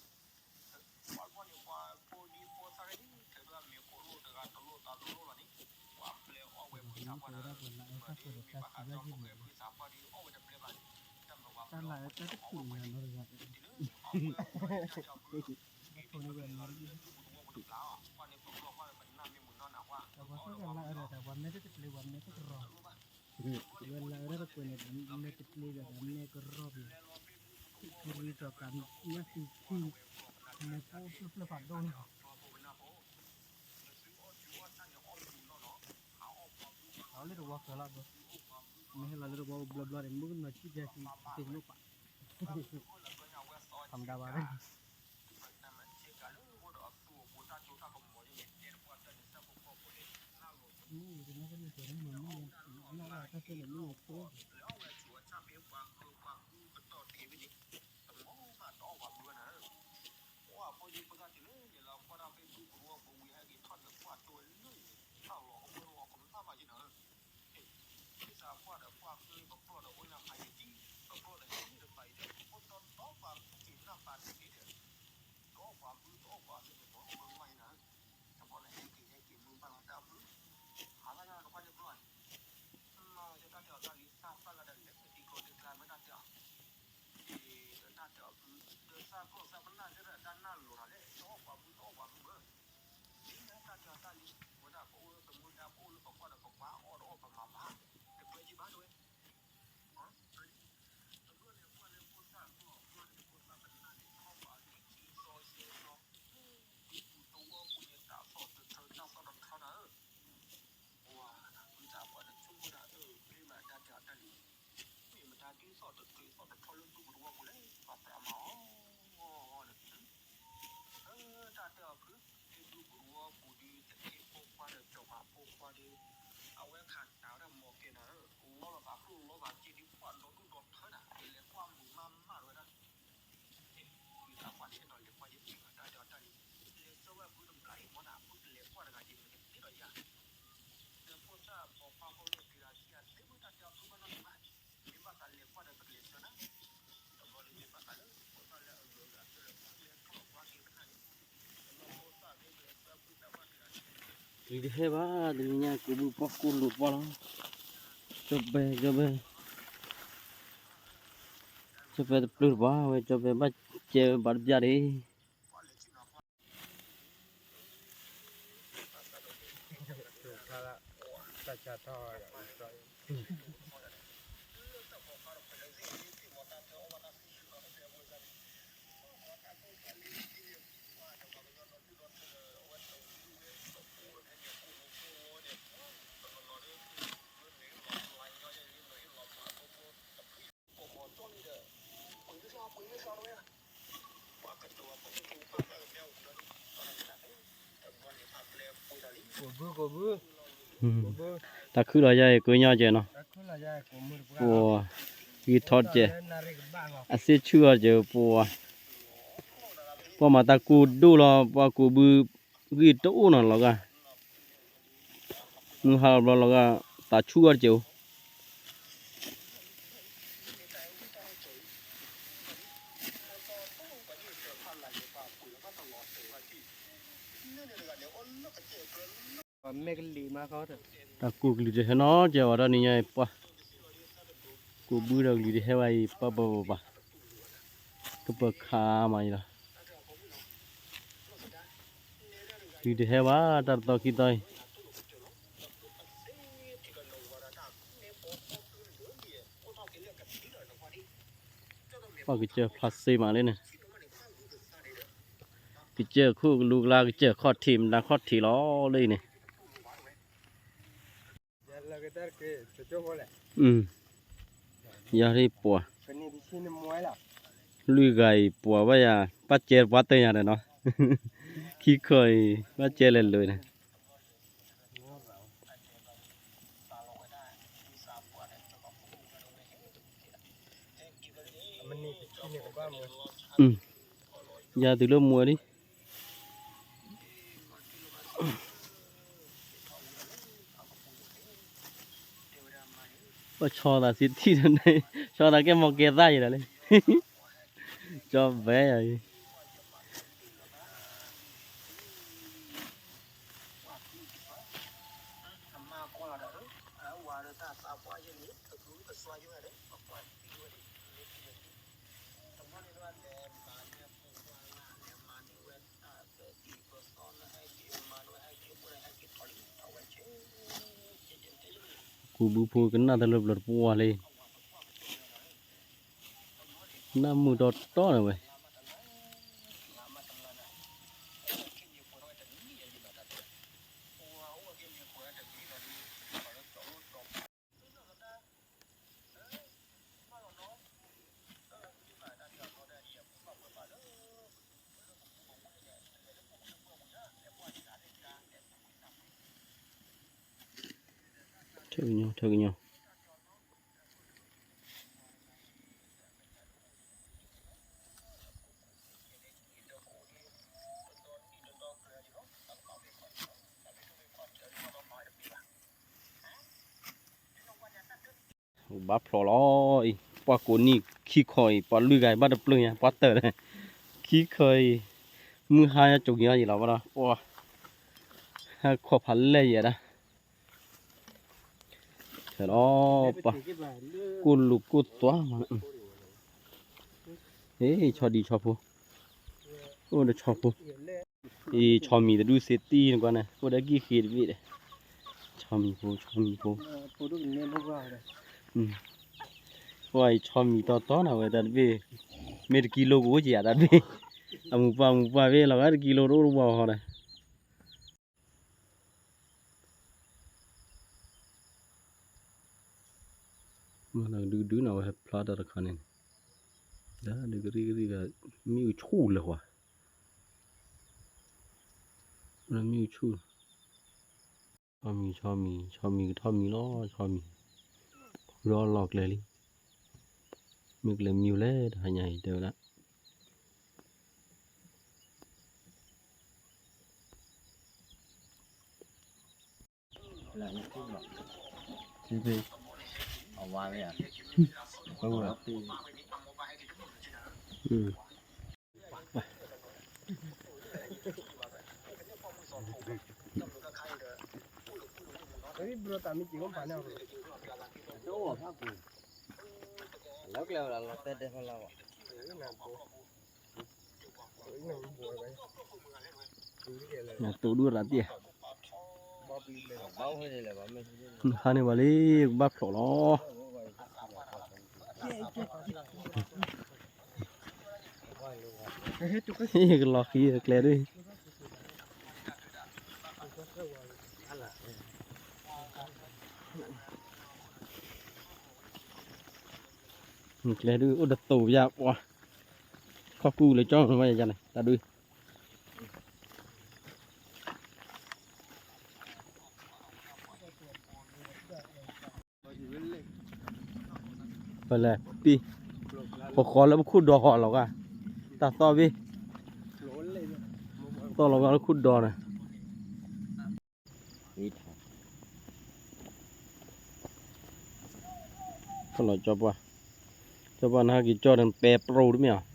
ဖိဖျၢၣ်ဖျၢၣ်ဖးဒိၣ်လီၤ. လီၤလၢတဝီဃၢၤလီၤ, မ့ၢ်ဟဲလီၤလၢတဝီဘျီဘျီန့ၣ် မုၣ်ကနီၤဆံၣ်ကဲဆံသ့ၣ်ကလိၣ်ပာ်, ထီမဒါဘၣ်, မ့ၢ်တနီၣ်ကန့ၢ်ပှဲၤန့ၣ်မ့ၢ်နီၢ်ဘၣ်တၢ်သ့ၣ်န့ၣ်မ့ၢ်တ, တမ့ၢ်ဘၣ်တၢ်သ့ၣ်န့ၣ်မ့ၢ်တ, အဖိဒံဖိသၣ်တုၤလၢန့ၣ်လီၤ ကွၢ်တၢ်ဖဲဒူပူၤဝီပူၤဝံၤ ဟဲက့ၤထီၣ်န့ၣ် ကွၢ်ကၠိဝဲလၢန့ၣ် တၢ်လီၤကမၢ်ဝီကမၢ်ဘၣ်က့ၤနီၤ, ဒ်သိးကွၢ်ဒီးကွၢ်ဃ့ ကပျီၢ်ဒီးအိၣ်ညါဖးယံာ်ကံ, ကပျီၢ်ဒီးဟံၣ်တဖးယံာ်ဒီး အိၣ်တီတီပာ်က့ၤနၢ်ပာ်တ့ၢ်က့ၤဒီး တအိၣ်ပှၤဘု တအိၣ်ပှၤဘုန့ၣ်မ့ၢ် ပမၢ်ယံၤနီၤ, တဘျီန့ၣ်ဟဲက့ၤဟဲက့ၤမုၢ်ဘၣ်လီၤတၢ်ဘု, ဟးလၢညါကပှၢ်န့ၣ်ဘျီ မ့ၢ်ယတၢ်တဲအီၤတၢ်လံ သၣ်သၣ်လၢဒီးလဲၤဒံကျိၤဒံကျါမ့ၢ်တၢ်တဲအီၤ, ဒီးတၢ်တဲအီၤဘု, ဒီးသၣ်ကျိၣ်သၣ်ပနၢ်လၢဒီးတၢ်နၢ်လိၤနီၤလဲၣ် တအိၣ်ပှၤဘုတအိၣ်ပှၤဘုဘၢ, ဒ်န့ၣ်တၢ်တဲအီၤတၢ်လံ, ဝဲဒၣ်ပအိၣ်လၢသမူဒါ ပအိၣ်လၢပကွၢ်ဒီးပကွၢ်အီၣ်ဒီးအီၣ်ပမၤဘၣ်, တကြၢးကံဘၣ်တဝဲ တဘျီန့ၣ်ပှၢ်လၢဖိသၣ်ကျိၣ်အကျိၣ်န့ၣ် ဖိသၣ်ပနၢ်န့ၣ် ထီၣ်ပှၤခံသီသၢသီ, ဒူပူၤသဝီပူၤန့ၣ် တၢ်သီၣ်တထၢ တၢ်သီၣ်တထၢနၤဧၢ, ပှၤ ဖုသးပှၢ်တဆိကမိၣ်ဒၣ်အၢ ပျ့ဘၣ်တၢ်တဲအီၤတၢ်လံ, မ့ၢ်မတၤဒ်သိးတကြၢးသီၣ်တထီလၢဒူပူၤသဝီပူၤလဲၣ် ပှၤသးမၤအီၤ, အၢ တၢ်တဲအီၤဖု, ဒ်ဒူပူၤသဝီပူၤဒ် တက့ၢ်ဖိခွါဒီးစီၤပၤဖိခွါဒီး အဝဲခးတးဝဲဒၣ်မီၢ်ကဲနၤဧၢ, လီလိာ်သးကျိၣ်လီသးစ့ဒ်ပှၢ်ဒီဒူၣ်ဒီထၢနၤ ကလဲၤကွၢ်မုာ်မးမးဝဲဒၣ်, ဖုသးပှၢ်န့ၣ်အဲၣ်ဒိးလဲၤကွၢ်ယဲၢ်ပံၤဘၣ်တၢ်တဲအီၤတၢ်လံ, လဲၤဆၢဝဲဖုတဘျီအံၤမ့ၢ်နၤ ဖုကလဲၤကွၢ်တဂၤယဲၢ်မ့ၢ်ကသ့ဒီးယၤ ဒီးဖိသၣ်ပိာ်ခွါဖိလၢသ့ၣ်တၢ်ဆံးအသ့မ့ၢ်တၢ်တဲအီၤဖုဘၣ်နီတမံၤဘၣ်, မ့ၢ်ဘၣ်သးလဲၤကွၢ်ဒီးပကလဲၤဆၢနၤ, တဘျီန့ၣ်မ့ၢ်ဘၣ်သးလၢဖိသၣ်လၢအဂုၤအဂၤအဆၢဒီးပှၤလဲၤထီၣ်ကွၢ်က့ၤပနၢ်န့ၣ်, ဒီးဖိသၣ်သ့ၣ်ကလဲၤဆၢဖုသးပှၢ်တဂၤန့ၣ် ကလံၤတဟဲဘၣ် တနံၤညါကိးဘုပှၢ်ကိၢ်လိာ်ပှၢ်လီၤ, ကၠီပဲ ကၠီပဲ, ကၠီပဲတပျုၢ်တပှၢ်ဝဲ ကၠီပဲဘၣ်ကဲဝဲဘၣ်တဘျီဒၣ် ကိးဘု ကိးဘု, တၢ်ခုၣ်လီၤယၤအံၤ ကိးညီကဲနီၤ, ပှၤ ဂံၢ်ထီၣ်တကဲး, အစ့ဆူၣ်အီၤတကဲး ပှၤ, ပှၤမၤတၢ်ကိၢ်ဒိၣ်လီၤ ပှၤကိးဘု, ဂံၢ်တအိၣ်နီၤလီၤဂာ်, မုၢ်ဟါလီၤဘျီလီၤဂာ်, သးဆူၣ်အီၤတကဲးဧိၤ တၢ်ကိၢ်ကလုာ်တဟဲနီတကဲးဘၣ် တနံၤညါအံၤပှၤ, ကိးဘုဒီးကလုာ်တဟဲဝဲအံၤပှၤပှၤပှၤပှၤ, ကပၢၤခးမးအံၤလီၤ, ကလုာ်တဟဲဘၣ် တၢ်တသီခံသီအံၤ, ပှၤကစၢၢ်ဖျါစ့မးလၢန့ၣ်, ကစၢၢ်ခိၣ်ကလူကလါ ကစၢၢ်ခီၣ်ထံး မတၤခီၣ်ထံးလီၤလၢအံၤန့ၣ်, ယၤရ့ပှၤ, လွံၢ်ဂၤအံၤပှၤဘၣ်ယၤ, ဘၣ်ကဲပှၤတၢၢ်ယၤဒီးနီၤ, ခံခီအံၤ ဘၣ်ကဲလဲၤလိၤန့ၣ် ယၤတုၤလၢမွဲလံ, ပဆီသးစ့တံၢ်တန့ၣ်, ဆီသးကဲမီၢ်ကဲသၣ်ယံၤဒီးလံ, ကၠီဘဲယၤအံၤ ကူးဘုဖိကနၣ်တလၢပျၢၤတပှၢ်လံ, နၢ်မုာ်တီတီန့ၣ်ဝဲ ထၢကညီ ထၢကညီ ဘၣ်ဖျိးလီၤအံၤ, ပှၤကိးနံၣ်ခံခီအံၤ ပှၤလွံၢ်ဂၤအံၤ ဘၣ်တပျၢၤညါ ပှၤတၢၢ်ဒီး ခံခီအံၤ, မုၢ်ဟါညါကၠိက့ၤအီၤယံၤလီၤဘၣ်ဒီး ပှၤ ဟဲခီၣ်ဖးလဲၢ်ယဲဒၣ် ခဲလီၤ ပှၤ ကိၢ်လူၤကိၢ်သွါမး, အ့ ဆီဒံဆီဖိ, အိၣ်ဒီးဆီဖိ, အံၤဆီမံၤတဒူၣ်စ့တံၢ်နကွၢ်န့ၣ် အိၣ်ဒီးကံၢ်ဃ့တဘ့ၣ်ဒီး, ဆီမံၤဖိ ဆီမံၤဖိ, ပှၤအံၤဆီမံၤတီတီနၤဝဲ တၢ်တဘ့ၣ်, မ့ၢ်တကံလိကအိၣ်က့ၤယၤတၢ်တဘ့ၣ်, အမူပှၢ်မူပှၢ်ဘ့ၣ်လီၤဂာ်တကံလိတအိၣ်တဝီဃီဒီး မၤနၤကဒုကဒုနၤဝဲဖျါတၢ်တခါန့ၣ်, ဒၣ်ဒုကရံၣ်ကရံၣ်ဂၤ, မ့ၣ်အူဆူၣ်လၢၤဃီ, မ့ၣ်အူဆူၣ်, ဆီမံၤ ဆီမံၤ ဆီမံၤကထီၣ်မံၤလီၤ ဆီမံၤ, ဃုအီၣ်လီၤကျဲလံ, မ့ၢ်ကျဲမံၤလဲၣ် တဟါညါအံၤတဲဝဲဒၣ် နတိၢ်ဒူၣ်ရၤတံၢ်, နဟါန့ၢ်ဝဲလံ ကဘၣ်ဖျိးလီၤ, ကလီၤဃံကျဲဒၣ်, ကျဲဒၣ် အိၣ်တသိးယါပှၤ, ခီၣ်ကူၣ်လၢကၠီမၤယါန့ၣ် တၢ်ဒုး ပလဲၤပံ, ပဃီလၢပခိၣ်ဒီဃီလီၤဂာ်, တၢ်သီၣ်ဘ့ၣ်, သီၣ်လီၤဂာ်လၢခိၣ်ဒီန့ၣ်, ကလီၤကၠီပှၢ်, ကၠီပှၢ်နဟါက့ၤကၠီဒီးပဲပရိတမ့ၢ်အီၤ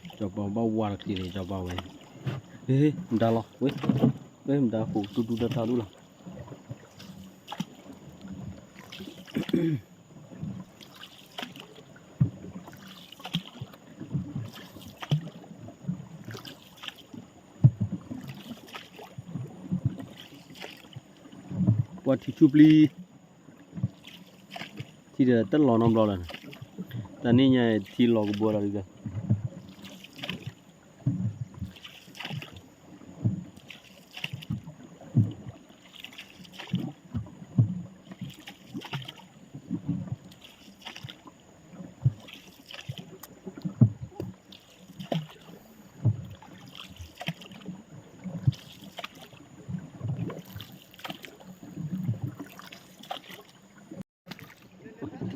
ကၠီပှၢ်ဘၣ်ဝါတချံန့ၣ် ကၠီပှၢ်ဝဲ, မတၤလီၤဝဲ, ဝဲမတၤဟူးတူၢ်တူၢ်တၢ်တၢ်ဒူၣ်လီၤ. ကၠီပှၢ်ဘၣ်ဝါတချံန့ၣ် ကၠီပှၢ်ဝဲ, ဟ့ၣ်, မတၤလီၤဝဲ, ဝဲမတၤဟူးတူၢ်တူၢ်တၢ်တၢ်ဒူၣ်လီၤ. ပှၤထံဆူၣ်ပျံၤ, ထံဒီးတလီၤနီတဘျီလၢၤ, တၢ်နံၣ်ညါထံလီၤကဘီလီၤဒ်ဒီး ထံဆ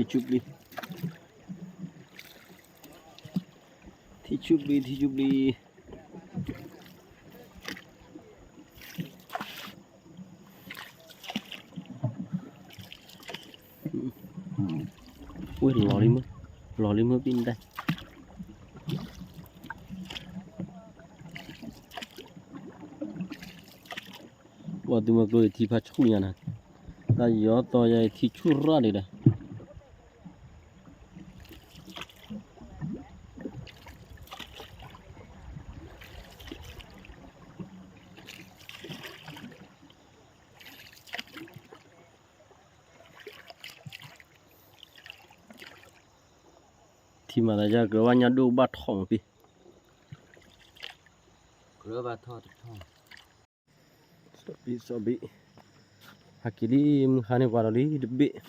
ူၣ်ပျံၤ, ထံဆူၣ်ပျံၤ, ထံဆူၣ်ပျံၤ, ဝဲလီၤလံမ့ၢ်, လီၤလံမ့ၢ်ပံဒဲး ပှၤသုးမီၤကျိၤအံၤထံဖးဆူၣ်ညါနၤ, တၢ်ယီၤသီယၤအံၤထံဆူၣ်ရၣ်ဒံးဒီး ထံမၤသးယါကြၢးဘၣ်ညါဒိၣ်ဘၣ်ထီၣ်မးဖံ, စီဘံၣ်စီဘံၣ်, ဟဲက့ၤလံ မုၢ်ဟါန့ၢ်ပှၤဒီးလံတဘ့ၣ်,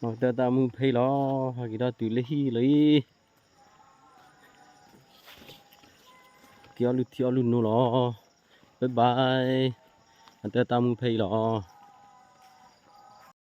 မၤကတၢၢ်တၢ်မူဖဲအံၤလီၤ, ဟဲက့ၤထီၣ်တုၤလၢဟံၣ်လီၤအံၤ က့ၤအီၣ်လုၢ်ထံအီၣ်လုၢ်နိလီၤ, bye bye, မၤကတၢၢ်တၢ်မူဖဲအံၤလီၤ.